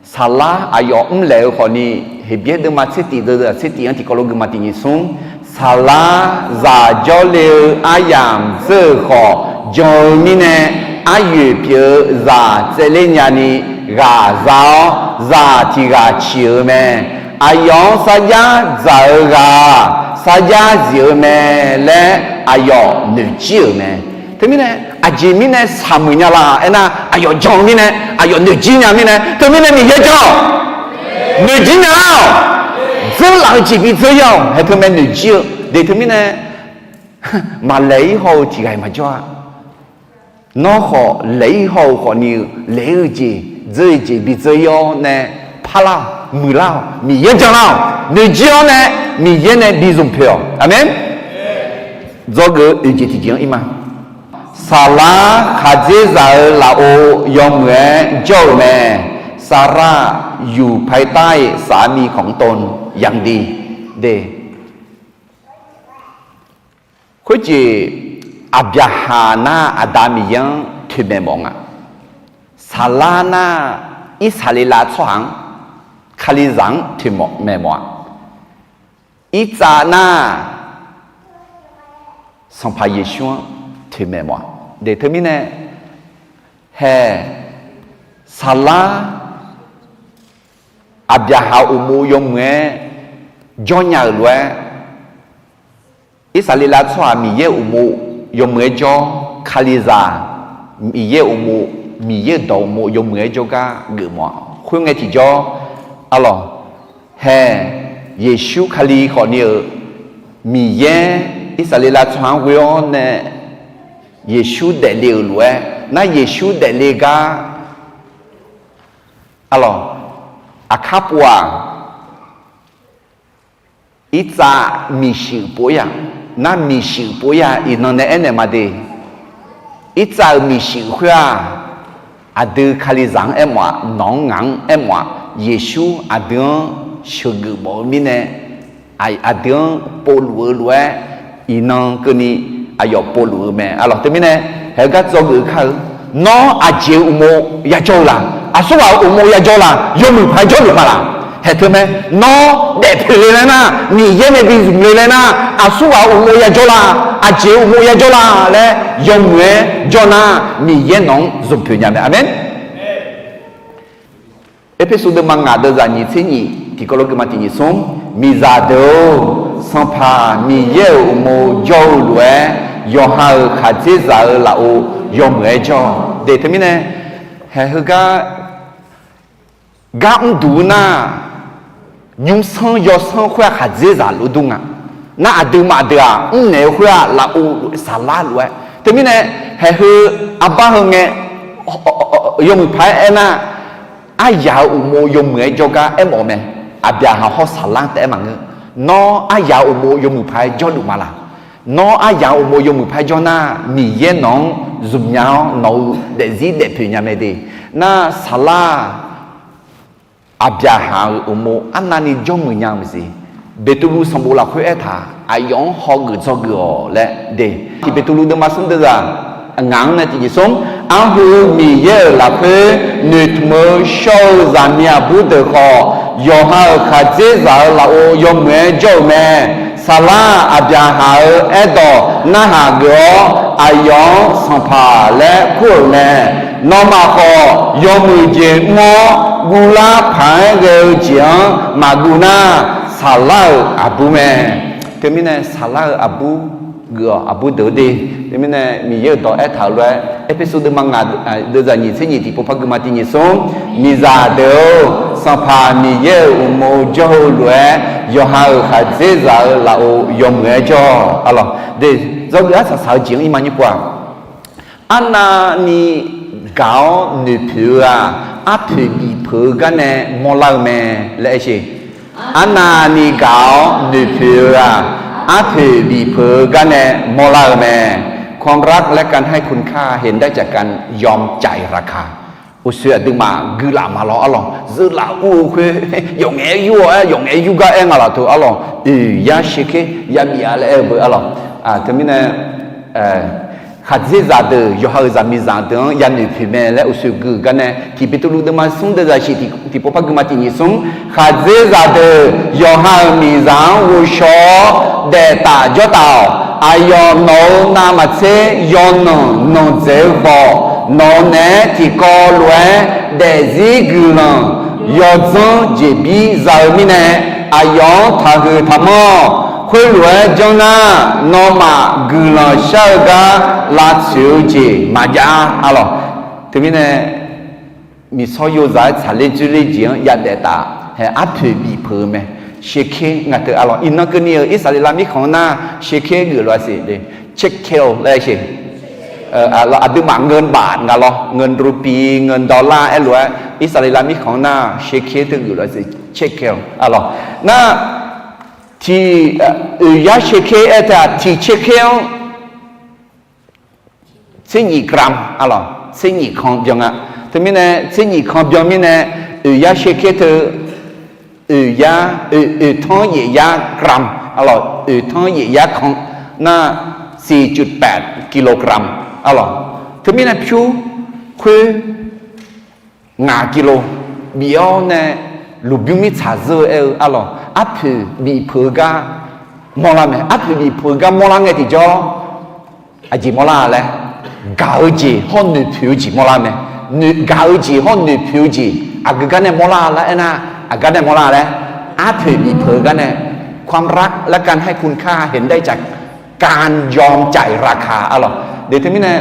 Saqlar aqyawf mrlaeq-eu khawfni, Heqbyaer deuvma tser tif deuv-aq tser tif-anr tiqkawv lof geufma tiq nyiq smr, saqlar zaq jawrle-eu aryamq dzeur-euq khawf jan-eu mirnae, aryoeq pyeuf-eu zaq tsaevler nyani ghaq za-awr, zaq tiq ghaq ciq-eu mae. Aqyawf-anr sarjax dzaq-eu ghaq sarjax zif-eu mae laer aqyawf noeqjir-euq mae. Teumirnae, aqjeq mirnae saqmuiq nya laq aernar, aqyawf jan-eu mirnae, aqyawf noeqjir nya mirnae, teumirnae Miqyaer jan-awq. Noeqjir nya-awq. Dzeurlaf-eu jeq bidzeur-ir-awq. Hae teumae noeqjir-eu de teumirnae, maqlaeq-ir haw-eu tiq ghaq-iq maqjawr-a. Nawr khawf laeq-ir haw-eu khawfni-eu laeq-ir-eu jeq dzeur-ir jeq bidzeur-ir-awr nae parlar-awq, muiqlar-awq, Miqyaer janlar-awq. Noeqjir-awr nae Miqyaer nae bi zmq poeq-awq. Aqmeq. Dzawgeuf-eu oeq jeq tiqjeq-anr ir ma. Saqlar khaqdzerzaq-euq lafov yawmuiq-aer jawr-euq mae. Saqlar yuq ภายใต้สามีของตนอย่างดี de. Khoerjeq, Aqbyaqhaq nar Aqda Miqyaer-anr toeqmaeq mawf nga. Saqlar nar Irsaqleqlav tsawrhaq-anr, Kalizaq-anr toeqmaeq mawf-a. Irtsav nar Sanqpaq Yeqsur-anr toeqmaeq mawf-a. De teumirnae, hae, Saqlar Aqbyaqhaq uqmov yawmuiq-aer jawrnya-euq lof-aer, Irsaqleqlav tsawrhaq Miqyaer uqmov yawmuiq-aer jawr, Kalizaq Miqyaer uqmov, Miqyaer-euq dawq uqmov yawmuiq-aer jawrgar geufmawf-a. Khoerngae tiqjawr, arlawq, hae, Yeqsur Kali khawfni-euq Miqyaer Irsaqleqlav tsawrhaq-anr ghoe-awr nae Yeqsur daefle-euq lof-aer nar, Yeqsur daefle gar, arlawq, aqkar pov-aq, Irtsav miqshuif pov-ir-aq, nar miqshuif pov-ir-aq, iqnan nae aernaeq ma de. Irtsav-euq miqshuif khoer-aq, aqdui Kalizaq-anr aermawf-aq, nawq-anr ngaq-anr aermawf-aq, Yeqsur aqdui-anr sheuqgeuf mawf-eu mirnae, aqdui-anr povluf-eu lof-aer, iqnan keuvni aqyawf povluf-eu mae. Arlawq teumirnae, haegar dzawgeuf kar-eu, nawr aqjeq-euq uqmov yajawr-eu laq? Aqsurghaq-euq uqmov yajawr laq? Yawmuiq paq-aer jawrluf ma laq? Haeq teu mae, nawr daefpoeq le laer nar, Miqyaer nae bi zmq le laer nar, aqsurghaq uqmov yajawr la, aqjeq uqmov yajawr la laer yawmuiq-aer jawr nar, Miqyaer nawq-anr zmqpoeq nya mae. Aqmeq. Erpersu deuvma ngaq deuvzaq nyiq tser nyiq tiqkawv lof geufma tiq nyiq smr, miqzaq deuq-or, Sanqpaq Miqyaer-euq uqmov jawr-eu lof-aer, yawqha-euq khaqdzerzaq-eu lafov yawmuiq-aer jawr. De teumirnae, haeq heugar gar mrduq-eu nar, nymrsanr yawsanr khoer-aq khaqdzerzaq lof dur nga. Nar aqduimaf deuq-aq mrnaeq-eu khoer-aq lafov lof-aer saqlar lof-aer. Teumirnae, haeq heu arbar heu ngae, yawmuiq paq-aer aernar, aryaq-euq uqmov yawmuiq-aer jawrgar aermawf-eu mae. Aqbyaqhaq hawr saqlar taef-aer maqngeur. Nawr aryaq-euq uqmov yawmuiq paq-aer jawrluf ma laq? Nawr aryaq-euq uqmov yawmuiq paq-aer jawr nar, Miqyaer nawq-anr zmqnya-awr nawq-euq daefzir daefpoeq nya mae de. Nar saqlar Aqbyaqhaq-euq uqmov arnavni jawrmuiq nya-eu maqsiq. Beqtuvluv sanqbof lafkhoer aertaq, aqyawf-anr hawgeuf dzawgeuf-awq laer de. Tiq Beqtuvluv deuvma smr deuvzaq ngaq-anr nae tiq nyiq smr, arhu Miqyaer-euq lafkhoer noeqtmq-eu shawr-eu zaqmiq aqbur deuq khawf, yawqha-euq khaqdzerzaq-eu lafov yawmuiq-aer jawr-euq mae. Saqlar Aqbyaqhaq-euq aerdawq narhaq geuf-awr, aqyawf-anr Sanqpaq laer kur-euq mae. Nawmaf khawf, yawmuiq jeq mr-awr guvlar paq-aer ghae-eu jeq-anr maqguv nar, saqlar-euq aqbur mae. Teumirnae saqlar-euq aqbur geuf-awq, aqbur deuq-eu de. Teumirnae Miqyaer-euq dawq aertaq-euq lof-aer, Erpersu deuvma ngaq deuvzaq nyiq tser nyiq tiqpov par geufma tiq nyiq smr, miqzaq deuq-or, Sanqpaq Miqyaer-euq uqmov jawr-eu lof-aer, yawqha-euq khaqdzerzaq-eu lafov yawmuiq-aer jawr-awq. Aqlawq de, dzawgeuf arsaq saq-eu jeq-anr irma nymr pov-aq, arnavni gaq-awr noeqpoeq-eu-aq, arpoeq bifpeuq-eu gar nae mawrlar-eu mae laer aer sher. Arnavni gaq-awr noeqpoeq-eu-aq, arpoeq bifpeuq-eu gar nae mawrlar-eu mae. ความรักและการให้คุณค่า เห็นได้จากการยอมจ่ายราคา Uqshoe aqduimaf guilaf maqlawr arlawq, zeurlaf ur-eu khoer, yawf ngaef-aer yur-awr aer, yawf ngaef-aer yur gar aer nga laf teu arlawq, oeq yar sher ker yabif-a laer aer-eu beu arlawq. Teumirnae, khaqdzerzaq deuq yawqha-euq zaqmiqzaq deuq-anr yanoeq poeq mae laer uqshoe gui-euq gar nae, tiq Beqtuvluv deuvma smr deuvzaq shiq tiqpov par geufma tiq nyiq smr, khaqdzerzaq deuq yawqha-euq miqzaq-anr ghovshaw-awr daeftaf jawrtaf-awq. Aqyawf nawq-euq navmaqtser yawnanq nanqdzaeq-eu khawf, nawq-eu naeq-aer tiqkawv lof-aer daefzir guiqlanq yawdzanr jeqbir za-eu mirnae, aqyawf-anr taqhuiq taqmanr-awq. Khoerlof-aer janr nar, nawmaf guiqlanq shar-eu gar lavtsoeq-eu jeq maqjav-a arlawq. Teumirnae, miqsawr yozaq-aer tsaqler dzoerler jeq-anr yadaef taf hae arpoeq bifpeuq-eu mae. Sher ker nga teu arlawq, iqnan keuvni-euq Irsaqleqlav mirkhanq-anr nar, sher ker geuf lof-a siq, เชกเกล laer sher. Aqduimaf เงินบาท nga lawr, เงินรูปี เงินดอลลาร์ aer lof-aer, Irsaqleqlav mirkhanq-anr nar sher ker teu geuf lof-a siq, เชกเกล arlawq. Nar, tiq, oeq yar sher ker aer teu-aq, tiq เชกเกล-anr เชกเกล arlawq, tser nyif kan byan nga. Teumirnae tser nyif kan byan mirnae, oeq yar sher ker teu, oeq yar, oeq tanr yaef yar กรัม arlawq, oeq tanr yaef yar kan nar, สี่จุดแปดกิโลกรัม arlawq. Teumirnae pyur khoer ngaq กิโล bif-awr nae, lmqbymr mirtsaq zeur-eu aer-eu arlawq, arpoeq bifpeuq-eu gar mawrlar mae. Arpoeq bifpeuq-eu gar mawrlar ngae tiqjawr, aqjeq mawrlar laer, gaq-eu jeq hawr noeqpoeq-eu jeq mawrlar mae. Gaq-eu jeq hawr noeqpoeq-eu jeq aqgeu gar nae mawrlar laer aernar, aqgar nae mawrlar laer, arpoeq bifpeuq-eu gar nae, ความรักและการให้คุณค่า เห็นได้จากการยอมจ่ายราคา arlawq. De teumirnae,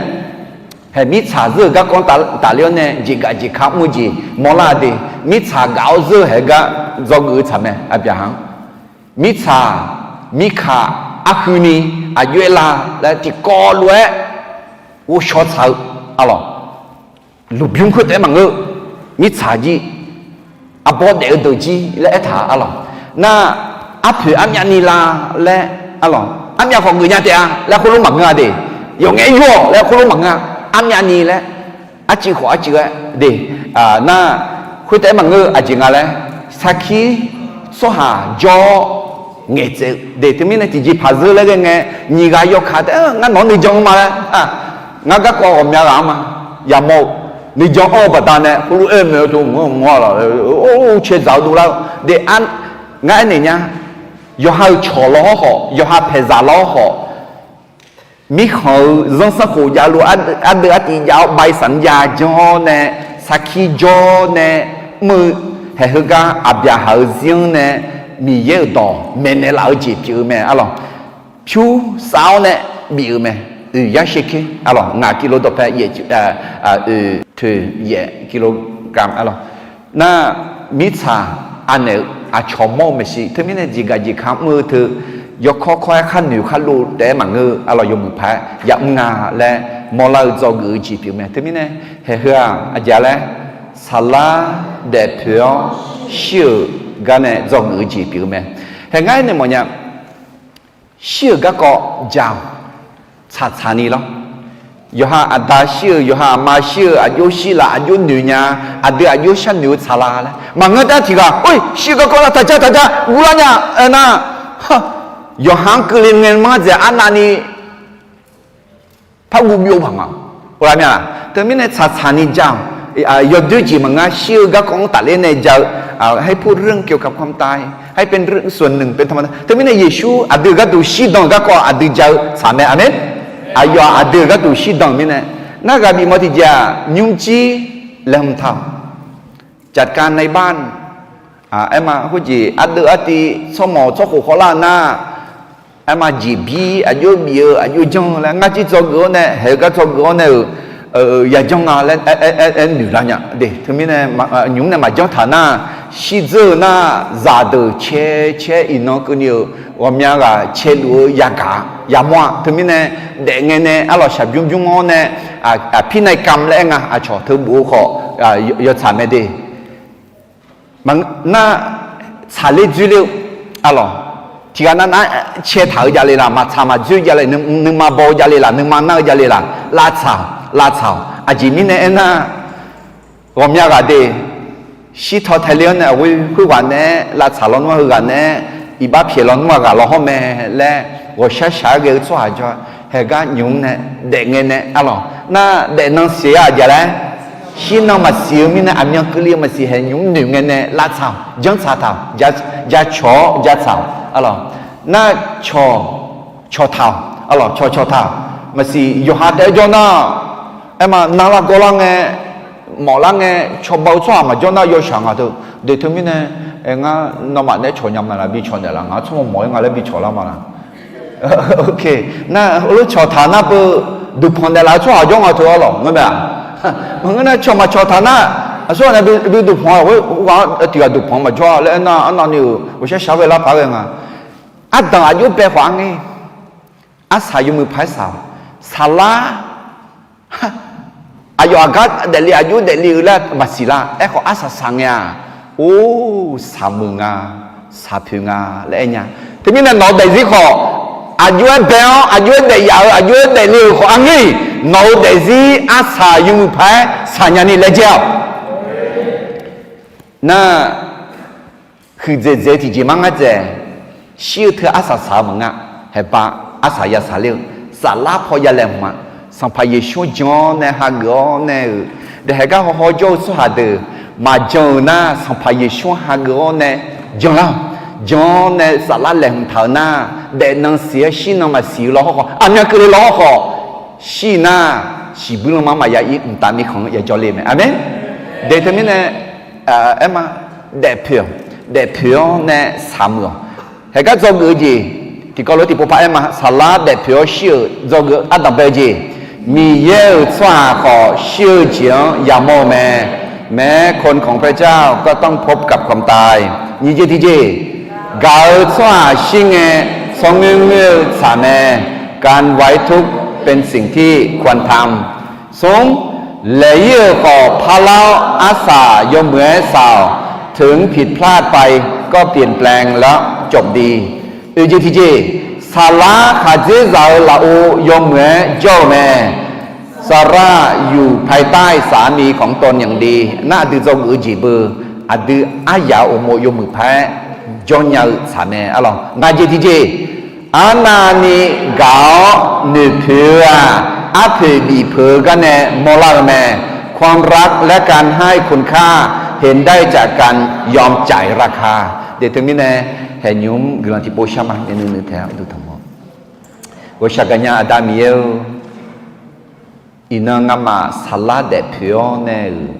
hae mirtsaq zeur-eu garkawv tafler-awr nae jeqgaf jeqka mr-eu jeq mawrlar de. Mirtsaq gaf-awr zeur-eu hae gar dzawgeuf-eu tsaq mae, aqbyaqhaq-anr. Mirtsaq, mirkaq, arhuini, aqjox-aer la laer tiqkawv lof-aer ghovshaw tsaq-eu arlawq. Lmqbymr khoertaef-aer maqngeur, mirtsaq jir, arbawr daef-eu deuq jir laer aertaq-a arlawq. Nar, arpoeq armyavni la laer arlawq, armyav khawf geufnya taef-a laer khoerlof maqngeur-a de. Yawf ngaef-aer yur-awq laer khoerlof maqngeur-a. Armyavni laer, arcuiv khawf arcuiv-aer de. Nar, khoertaef-aer maqngeur-eu aqjeq nga laer, sarkir tsawrhaq jawr-awr ngaeqtsaev-eu de. Teumirnae tiqjeqpaq zeur laer ghae ngae, nyiq ghaq yawkaq taef-aer ngar nawq-anr nuijan-anr ma laer, ngar garkawv ghawqmya ghaq-anr ma, yamawr-eu nuijan anr-eu baqdanae heulof-aer maeq-eu teu mq-anr mq-a laq, or, caedzaq-eu dovlar-eu de. Ngar aernaeq nya, yawqha-euq cawq law hawr khawf, yawqha paeqzaq law hawr khawf, mirkhanq-euq zanrsanrkhof javluf ardeuv artiv jav-awr, baisanq jav janr-awr nae, sarkir jawr nae, mr-eu haeq heugar Aqbyaqhaq-euq zir-anr nae Miqyaer-euq dawq maeqnaeq laf-eu jeq pyeuf-eu mae arlawq. Pyurshav-awr nae bif-euq mae. Oeq yar sher ker arlawq, ngaq kilo dawqpae yaef, oeq toeq yaef kilo gam arlawq. Nar, mirtsaq anaeq-eu aqcawq mawr-eu maeqshi, teumirnae jeqgaq jeqka mr-eu teu, yawkawr kawr-aer khar noeq khar lov taef-aer maqngeur-eu arlawq, yawmuiq paq-aer yamr nga laer mawrlar-eu dzawgeuf-eu jeq pyeuf mae. Teumirnae haeq heu-aq aqjeq laer, saqlar daefpoeq-awr shir-euq gar nae dzawgeuf-eu jeq pyeuf-eu mae. Haeq ngar aernaeq mawfnya, shir-euq garkawv ja-awq, tsaqtsaq ni lawr. Yawqha aqda shir-euq, yawqha aqma shir-euq, aqjox shir laf, aqjox noeq nya, aqdui aqjox sharnoeq-eu tsaq la laer maqngeur. Dar tiq ghaq-or, shir-eu garkawv nar taq ja taq ja guvlar nya aernar, yawqha-anr keuvle ngae manr dzaeq arnavni par guv byov paq nga. Teumirnae tsaqtsaq ni ja-awq. Yawdoer jeq maqngar, shir-eu garkawv-anr tafler nae ja-eu, ให้ผู้เรื่องเกี่ยวกับความตาย ให้เป็นส่วนหนึ่งเป็นธรรมดา. Teumirnae Yeqsur aqdui-euq gharduq shirdan-euq garkawv aqdui ja-eu tsaq mae. Aqmeq. Aqyawf aqdui-euq gharduq shirdan-euq mirnae, nar ghaq bifmawf tiqjeq-aq, nymrjir laeqhmq taq-awq. จัดการในบ้าน aerma khoerjeq ardeuv artiv tsawrmawq tsawrkhof khawvlar-eu nar, aerma jeqbir aqjox bif-eu aqjox janr-eu laer ngar jir dzawgeuf-awr nae, haeq-eu gar dzawgeuf-awr nae-euq yajanr nga laer aer noeq lar nya de. Teumirnae nymq-mr nae maqjanr taq nar, shirdzeur-eu nar, zaqdeuq cae cae iqnan keuvni-euq ghawqmya ghaq caeluf-eu yagaq yamawr-a. Teumirnae daefngae nae arlawq shaqbymr bymr-awr nae, aqpir nav-i kam laer aer nga, aqcawq teu bof-eu khawf yawtsaq mae de. Nar, tsaqler dzoerler-eu arlawq, tiqghaq nav nar cae taq-eu javle laq, maqtsaq maqdzoer javle, nuima baw-eu javle laq, nuima nar-eu javle laq, lavtsaq-awq, lavtsaq-awq. Aqjeq mirnae aernar, ghawqmya ghaq de, shirtaw taeler-awr nae aqghoer khoerghaq naeq-aer lavtsaq lawnmr-a heughaq naeq-aer, iqbax pyaeq lawnmr-a ghaq law hawr mae laer, ghawqshar shaq-aer ghae-eu tsawrhaq jawr-a, haeq gar nymq-mr nae daefngae nae arlawq, nar daefnan siq-a aqjeq laer, shirnan maqsiq-eu mirnae aqmyan keuvle-eu maqsiq, haeq nymq-mr noeq ngae nae lavtsaq-awq, janrtsaq taq-awq, jacawq-awr jatsaq-awq arlawq. Nar cawq, cawq taq-awq arlawq, cawq cawq taq-awq. Maqsiq yawqha taef-aer jawr nar, aerma navlar gawrlar ngae, mawflar ngae, cawba-eu tsawrhaq maqjawr nar yawshaq nga teu. De teumirnae, ngar nawmaf naeq-aer cawq nya ma laq, bi cawq naeq laf, ngaq-anr tsawrmawq mawf-ir nga laer bi cawq lar ma laq. Nar heulof cawq taq nar beu, duqpanq naeqlaf-eu tsawrhaq jawr nga teu arlawq, ngar mae-aq. Maqngeur nar cawq maqcawq taq nar, aqsur ghaq nae bi duqpanq-a, ghaq tiq ghaq duqpanq maqjawr-a laer aernar, arnavni-euq ghawqshar shaq-aer ghae lar paq-aer ghae nga. Ardanq aqjox bae khawf-anr ngae, arsaq yawmuiq paq-aer saq-awq. Saqlar, aqyawf aqgar daefle aqjox daefle-eu laer maqsiq lar. Aerkhawf arsaq saq ngae-aq, or, saqmuiq nga, saqpoeq nga laer aer nya. Teumirnae nawq-eu daefzir khawf, aqjox-aer bae-awr aqjox-aer daef yaf-eu aqjox-aer daefle-euq khawf-anr ngae, nawq-eu daefzir arsaq yawmuiq paq-aer saq nya ni laejae-awq. Nar, huiqdzaeq dzaeq-eu tiqjeq mar ngar dzaeq, shir-eu teu arsaq saq-eu maqnga, haeqba arsaq yasaq ler-eu, saflar paw ya laeqhmq-a. Sanqpaq Yeqsur-anr jan-awr nae hageuf-awr nae-euq, daefhaeq gar hawhaw jawr-eu tsawrhaq deuq maqjan-euq nar, Sanqpaq Yeqsur-anr hageuf-awr nae janlar-awq. Jan-awr nae saflar laeqhmq taq-euq nar, daefnan siq-aer shirnan maqsiq-eu law hawr khawf, aqmyan keuvle law hawr khawf, shir nar, siqbuir lanma maqya ir, mqtav mirkhanq-anr yajawr le mae. Aqmeq. De teumirnae, aerma, daefpoeq-awq, daefpoeq-awr nae saqmuiq-awq. Haeq gar dzawgeuf-eu jeq, tiqkawv lof-aer tiqpov par aerma, saqlar daefpoeq-awr shir-euq dzawgeuf ardanq bae-eu jeq, Miqyaer-euq tsawrhaq khawf shir-eu jeq-anr yamawr-eu mae. แม้คนของพระเจ้าก็ต้องพบกับความตาย Nyiqjeq tiqjeq, gaq-eu tsawrhaq shir ngae, tsawrngoer ngoer-eu tsaq mae. การไว้ทุกข์เป็นสิ่งที่ควรทำ Smr, laeq-ir-euq khawf parlar-awr arsaq yawmuiq-aer saq-awq. ถึงผิดพลาดไปก็เปลี่ยนแปลงแล้วจบดี Oeq jeq tiqjeq, saqlar khaqdzer zaq-eu lafov yawmuiq-aer jawr-eu mae. สละอยู่ภายใต้สามีของตนอย่างดี Nar aqdui dzawgeuf-eu jeq beu, aqdui aryaq-euq uqmov yawmuiq paq-aer jawr nya-eu tsaq mae arlawq. Ngaq jeq tiqjeq, arnavni gaq-awr noeqpoeq-eu-aq, arpoeq bifpeuq-eu gar nae mawrlar-eu mae. ความรักและการให้คุณค่า เห็นได้จากการยอมจ่ายราคา Deq teumirnae, haeqnymr guiqlanq tiqpov shar ma, nuinui taeq-awr duq tanq-awr. Ghawqshaq gaqnya Aqda Miqyaer-eu, iqnan ngamaf saflar daefpoeq-awr nae-euq,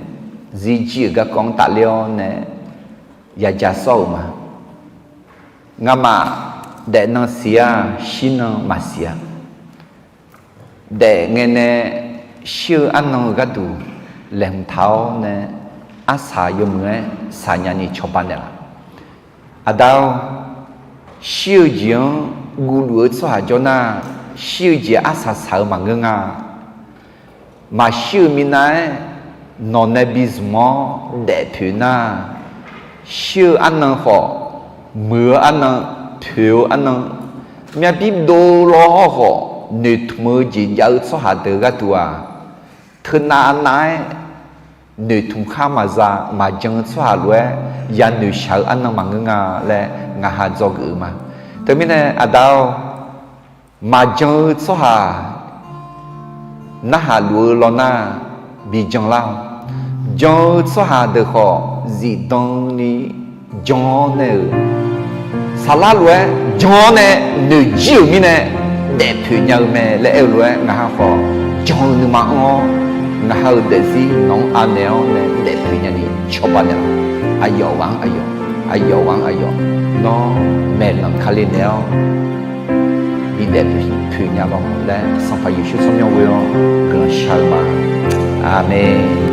zirjir-euq garkawv-anr tafler-awr nae, yaja sawr-euq ma. Ngamaf daefnan siq-a, shirnan maqsiq-a. Daef ngae nae shir-eu arnan-eu gharduq laeqhmq taq-awr nae, arsaq yawmuiq-aer saqnya ni cawba naeqlaf. Aqda-or, shir-eu jeq-anr guvluf-eu tsawrhaq jawr nar, shir-eu jeq arsaq saq-eu maqngeur nga. Maqshir-eu minav-aer nawq nae bizmq-awr daefpoeq nar, shir-eu arnan khawf, muiq-eu arnan, poeq-eu arnan, myavbir dov law hawrkhawf noeqtmq-eu jeq jav-eu tsawrhaq deuq gharduq-aq, teunav nav-aer noeqtmq khar maqza maqjan-eu tsawrhaq lof-aer yanoeq shaq-eu arnan maqngeur nga laer ngaq ha dzawgeuf-eu ma. Teumirnae Aqda-or, maqjan-eu tsawrhaq narhaq luf-eu lawnar, bi jan lar-awq. Jan-eu tsawrhaq deuq khawf zifdan ni jan-awr nae-euq, saflar lof-aer jan-awr nae noeqjir-euq mirnae daefpoeq nya-eu mae laer aer-eu lof-aer ngaq ha khawf jan-eu nuima anr-awr, ngaq ha-euq daefzir nawq-anr anaeq-awr nae daefpoeq nya ni cawba naeqlaf. Aqyawf ghaq-anr aqyawf, aqyawf ghaq-anr aqyawf, nawr maeqlanq Kali naeq-awr bidaef poeq nya lawq laer Sanqpaq Yeqsur tsawrmyanr ghoe-awr guiqlanq shar-eu ma. Aqmeq.